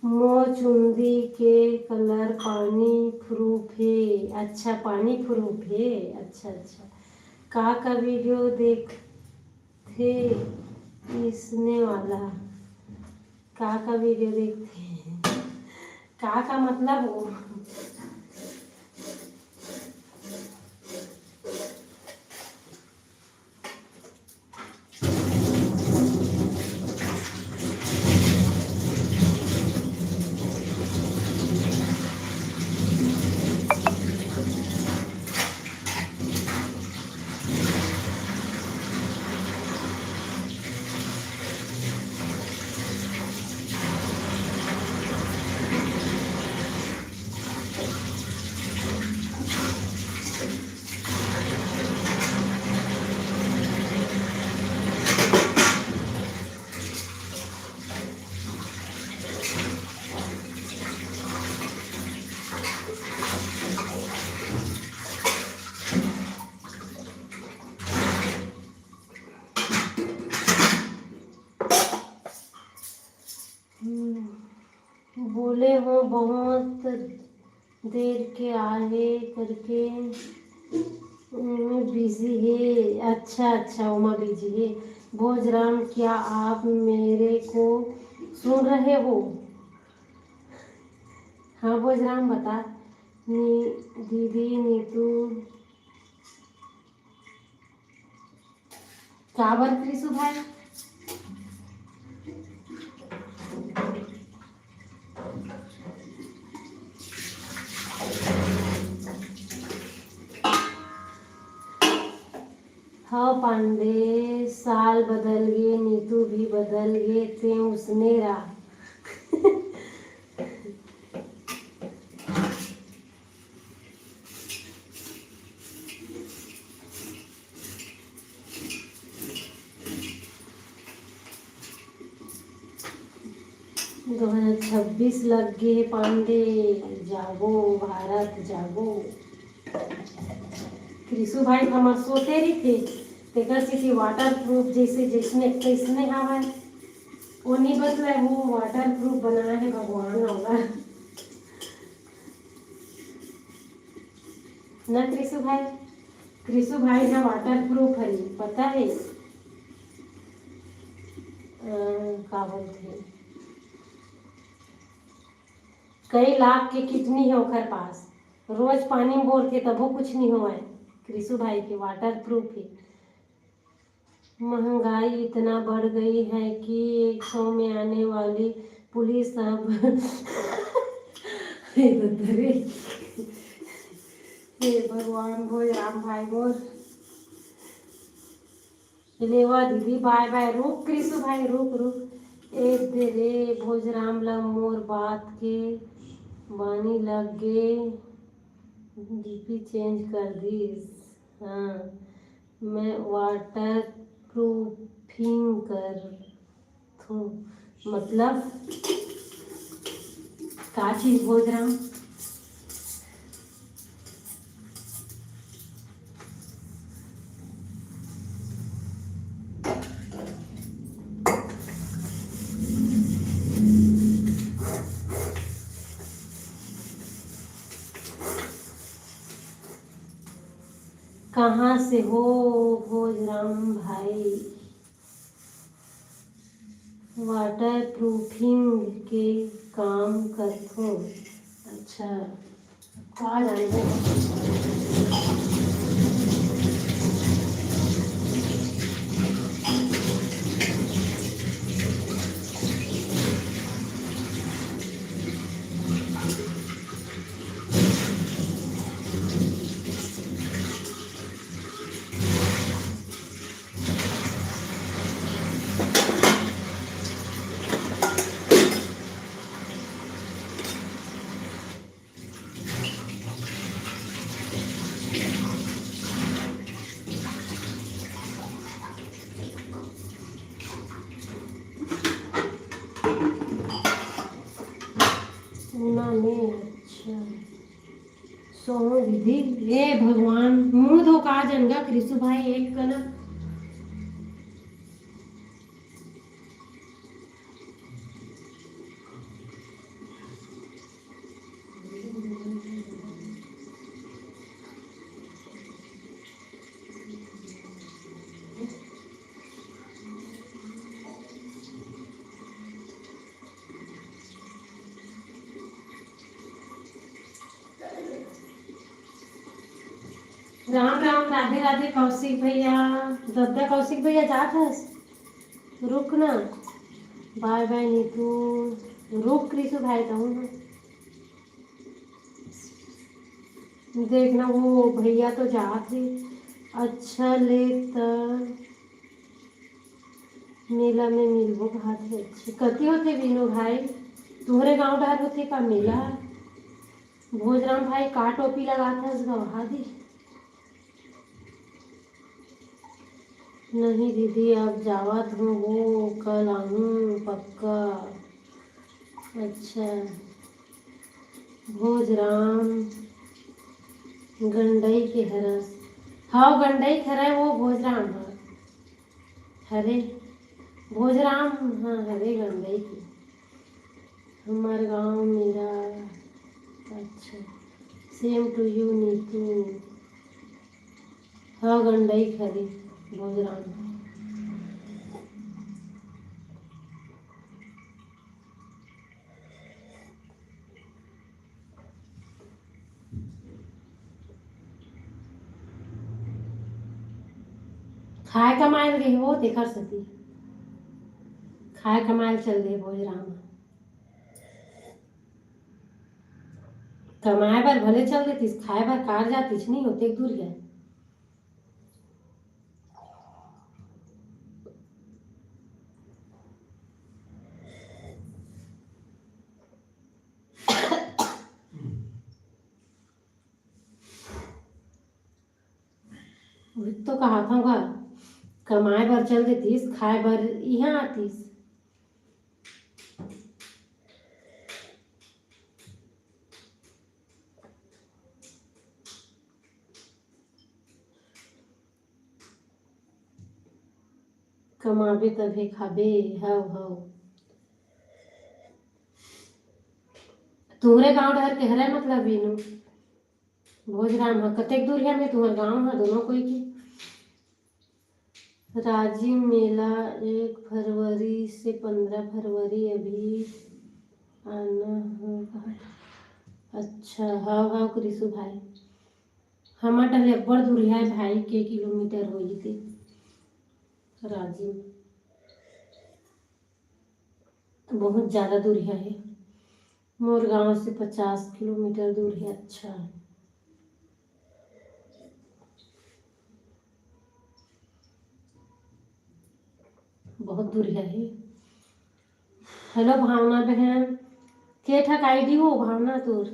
मोर चुंदी के colour पानी proof हे। अच्छा, पानी proof हे। अच्छा, अच्छा। का का video देखथे इसने वाला? का का video देखथे? का का मतलब वो? हम्म, बोले हो बहुत देर के आहे करके ओमा बिजी हे। अच्छा, अच्छा, ओमा बिजी हे। भोजराम, क्या आप मेरे को सुन रहे हो? हाँ भोजराम, बता। नी-, दीदी नीतू, काबर कृषु भाई? हाँ पांडे, साल बदल गे, नीतू भी बदल गे, ते उसने रहा। दो हजार छब्बीस लग गे हे पांडे, जागो भारत जागो। कृषु भाई हमर सोते रहिथे, तेकर सेती waterproof जैसे जैसने तैसने हवय, वो नहीं बदला है, वो waterproof बनाया है भगवान वाला। ना कृषु भाई, कृषु भाई ना waterproof हरी, पता है? अ, का बोलथे, कई लाख के kidney है ओखर पास, रोज पानी में बोरथे तभो कुछ नहीं होवय। कृषु भाई के waterproof है। महंगाई इतना बढ़ गई है कि एक सौ में आने वाली पुलिस अब हे दद्दा रे। हे भगवान, भोज राम भाई मोर। लेवा दीदी, bye bye। रुक कृषु भाई, रुक, रुक। ए दे रे, भोज राम ला मोर बात के बानी लग गे, डीपी change कर दिस। हाँ, मैं waterproofing करथों। मतलब का चीज भोज राम? कहाँ से हो भोज राम भाई? Waterproofing के काम करथों। अच्छा, का जानबो? पूना में, अच्छा। सोनू दीदी, ए भगवान, मुंह धो का जन गा कृषु भाई एक कना। राम राम, राधे राधे कौशिक भैया। दद्दा कौशिक भैया जात हस? रुक ना। Bye bye Neetu. रुक कृषु भाई कहूँ ना। देख ना वो भैया तो जात हे। अच्छा ले त मेला में मिलबो कहत हे। अच्छा, कति होथे बीनू भाई? तुहरे गांव डहर होथे का मेला? भोजराम भाई का टोपी लगाथस गा, ओहा दे। नहीं दीदी, अब जावत हूँ वो, कल आहूँ पक्का। अच्छा, भोजराम गंडई के हरस? हाव, गंडई के हरय वो भोजराम ह। हरे भोजराम, हाँ, हरे गंडई के। हमर गांव मेरा, अच्छा, Same to you, नीतू। हाँ, गंडई खरी, भोजराम। खाए कमाए ल गे हो, तेखर सेती खाए कमाए ल चल दे भोजराम। कमाए बर भले चल देतिस, खाए बर कार जातिस नहीं होते दूर गए। वही तो कहा था गा, कमाए बर चल देतिस, खाए बर इहाँ आतिस। कमाबे तभे खाबे। हव हव। तुहरे गांव डहर के हरे मतलब वीनू? भोजराम ह कतेक दूर हे में तुहर गांव ह दोनों कोई के? राजिम मेला एक फरवरी से पंद्रह फरवरी अभी आना हो कहा। अच्छा, हव हव कृषु भाई, हमर डहर अब्बड़ दूरिहा हे भाई, के किलोमीटर होही ते राजिम। बहुत ज्यादा दूरिहा हे, मोर गांव से पचास किलोमीटर दूर हे। अच्छा, बहुत दूरिहा हे। हेलो भावना बहन, के ठक आईडी हो भावना तोर?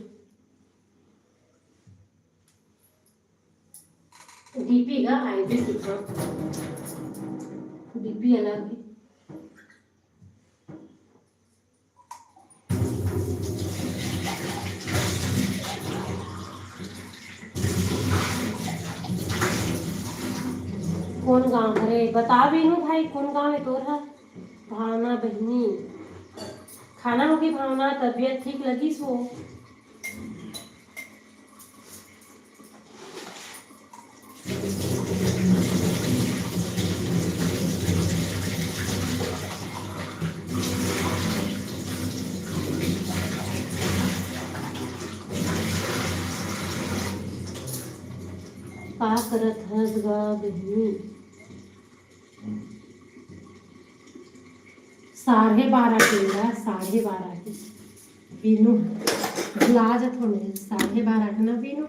डीपी का आईडी सीखा, डीपी अलग है। कौन गांव हरे बता बीनू भाई, कौन गांव है तोर हा? भावना बहिनी, खाना होगे भावना, तबीयत ठीक लगिस हो? का करत हस गा बहिनी? साढ़े बारह के गा, साढ़े बारह के। बीनू, भुला जात हो मैं, साढ़े बारह के ना बीनू।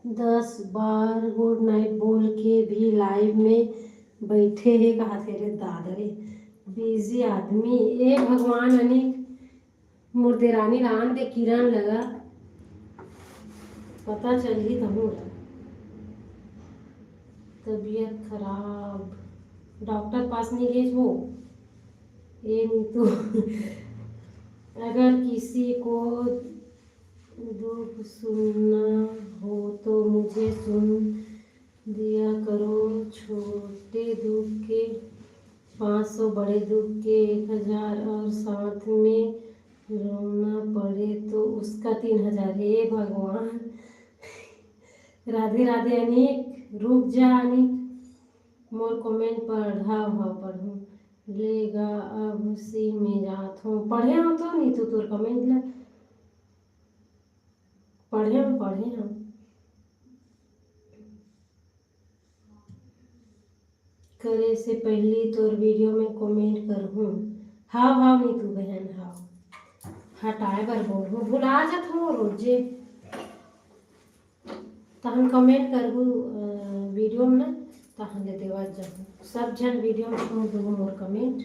दस बार गुड नाइट बोल के भी लाइव में बैठे हे कहा थे रे दादा रे, बिजी आदमी। ए भगवान अनिक, मोर देरानी ला आन दे किरण लगा, पता चलही तहूँ ला। तबीयत खराब, डॉक्टर पास नहीं गेज हो। ए नीतू, अगर किसी को दुख सुनना हो तो मुझे सुन दिया करो। छोटे दुख के पाँच सौ, बड़े दुख के एक हजार, और साथ में रोना पड़े तो उसका तीन हजार। हे भगवान, राधे राधे अनिक, रुक जा अनिक, मोर कमेंट पढ़। हाँ हाँ पढ़ूँ। लेगा अब सी में जात हूँ। पढ़े हो तो नहीं तो तोर कमेंट ले पढ़े हो, पढ़े हो। करे से पहली तोर वीडियो में कमेंट करहूँ। हाव हाव नीतू बहन हाव। हटाए बर बोलहूँ, भुला जात हूँ रोजे। तहन कमेंट करहू वीडियो में, तहन ले देवत जाहू। सब झन वीडियो में छोड़ दू मोर कमेंट,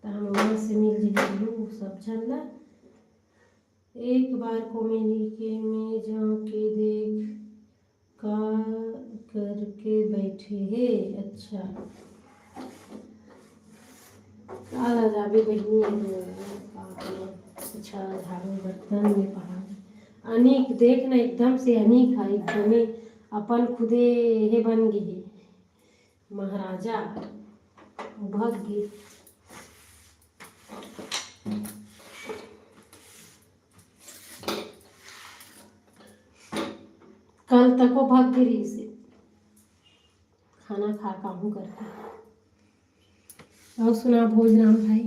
तहन मन से मिल जही सब झन ला। एक बार कमेंट के में जाके देख का करके बैठे हे। अच्छा, काला जाबे बहिनी, अच्छा, झाड़ू बर्तन में पहाड़। अनिक देख ना, एकदम से अनिक हा, एकदमे अपन खुदे हे बन गे हे महाराजा। भग गे। कल तक वो भग गे रहिस हे। खाना खा काहू करके। और सुना भोजराम भाई।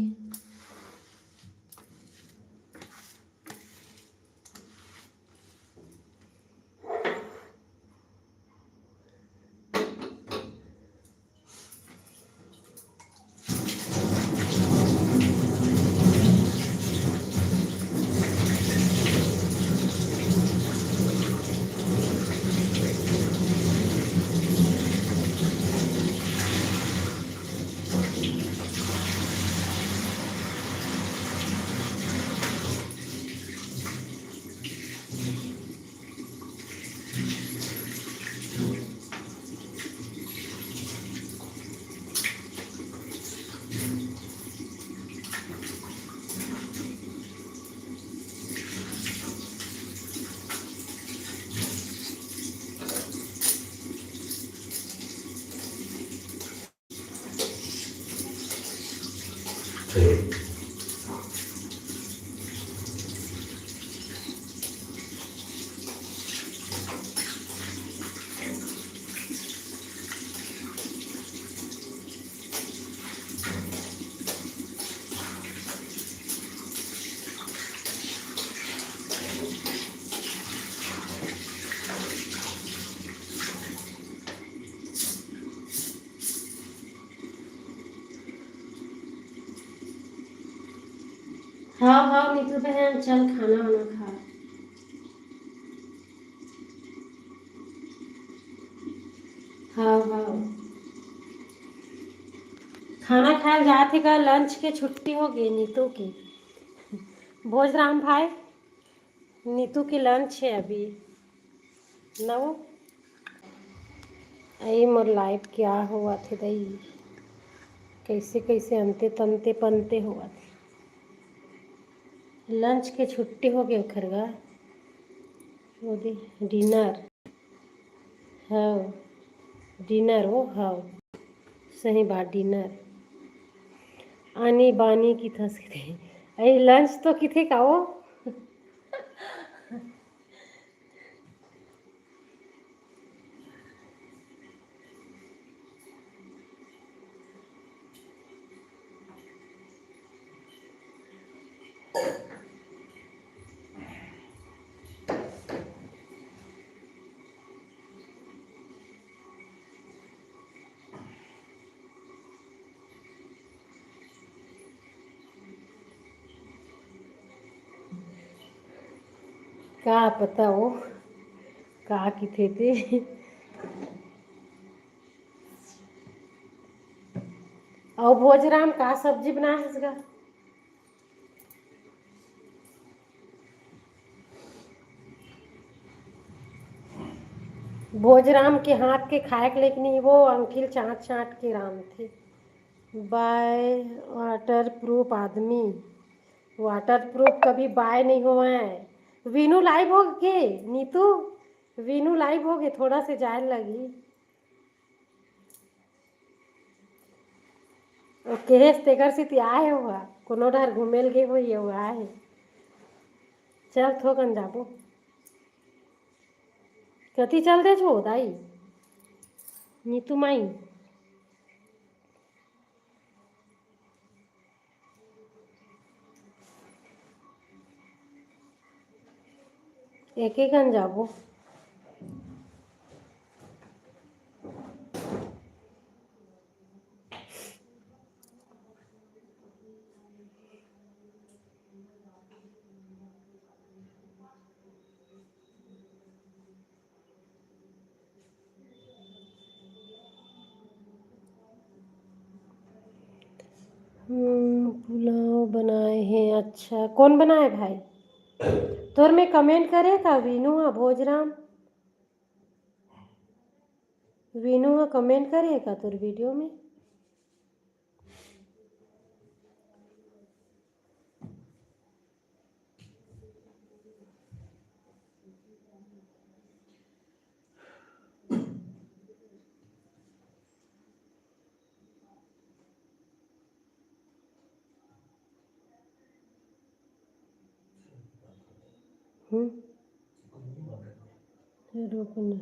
हाँ हाँ नीतू बहन, चल खाना वाना खा। हाँ हाँ, खाना खाए जात हे का? लंच के छुट्टी हो गई नीतू की। भोजराम भाई, नीतू की लंच है अभी। नौ। अई मोर लाइट क्या होवत हे दई, कैसे कैसे अंते तंते पंते होवत हे। लंच के छुट्टी हो गए ओखर गा। ओदे डिनर। हाँ, डिनर वो, हाँ, सही बात, डिनर। आनी बानी किथस किथे। अई लंच तो किथे का वो? का पता वो का किथे ते? अउ भोजराम, का सब्जी बनाए हस गा? भोजराम के हाथ के खाए के लेकिन वो अंकिल चाट चाट के रांधथे। बाय वाटर प्रूफ आदमी, वाटर प्रूफ कभी बाय नहीं होवय। वीनू लाइव हो गे, नीतू, वीनू लाइव हो गे, थोड़ा से जाए लगी। ओ केहेस तेकर सेती आए हुआ, कोनो डहर घूमे ल गे होही, हुआ आए। चल थोकन जाबो। कति चल दे छो दाई, नीतू माई। एक एक कन जाबो। हम्म, पुलाव बनाए हे। अच्छा, कौन बनाए भाई? तोर में कमेंट करे का वीनू हा भोजराम? वीनू हा कमेंट करे का तोर वीडियो में? हम्म। ये रुक ना।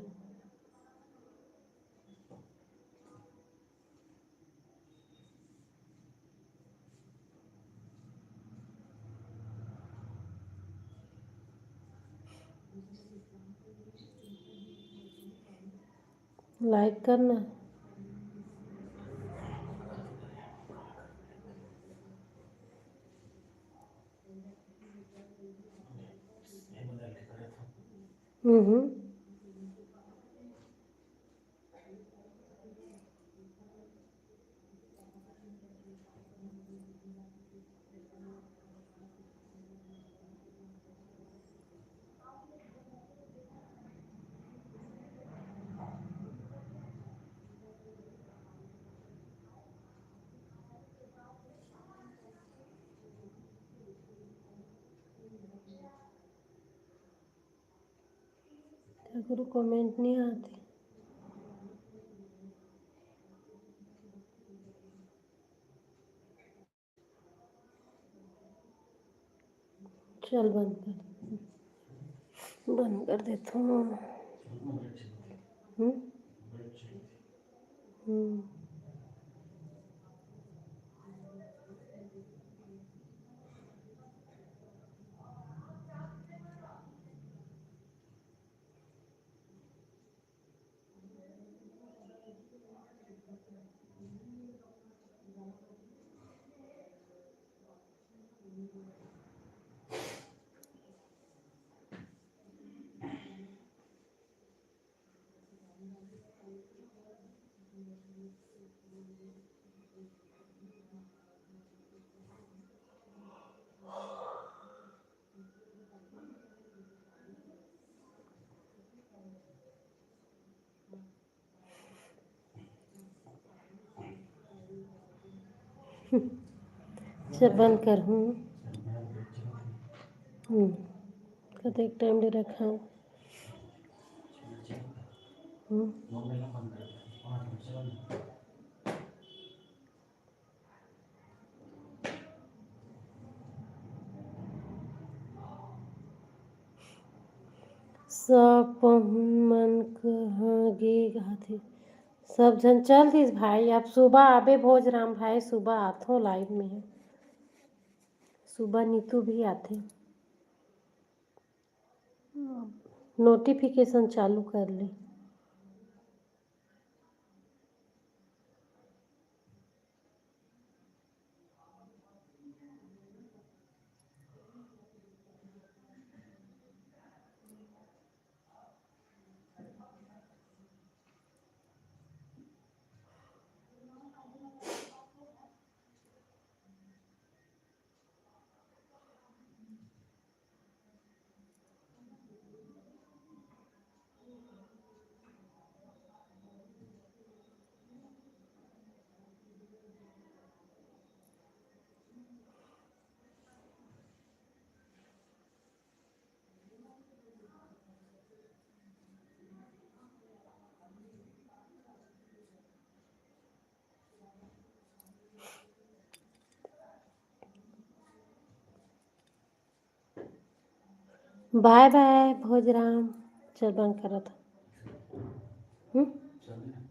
लाइक करना। हम्म। काकरो कमेंट नहीं आते। चल बंद कर, बंद कर देथों। हम्म? हम्म। चल बंद कर हूँ। हम्म, कतेक टाइम ले रखा हूँ। हम्म। सब पहुन मन कहाँ गे कहाथे? सब झन चल दिस भाई, अब सुबह आबे भोजराम भाई, सुबह आथों लाइव में। सुबह नीतू भी आथे। नोटिफिकेशन चालू कर ले। बाय बाय भोजराम। चल बंद करत हूँ। हम्म?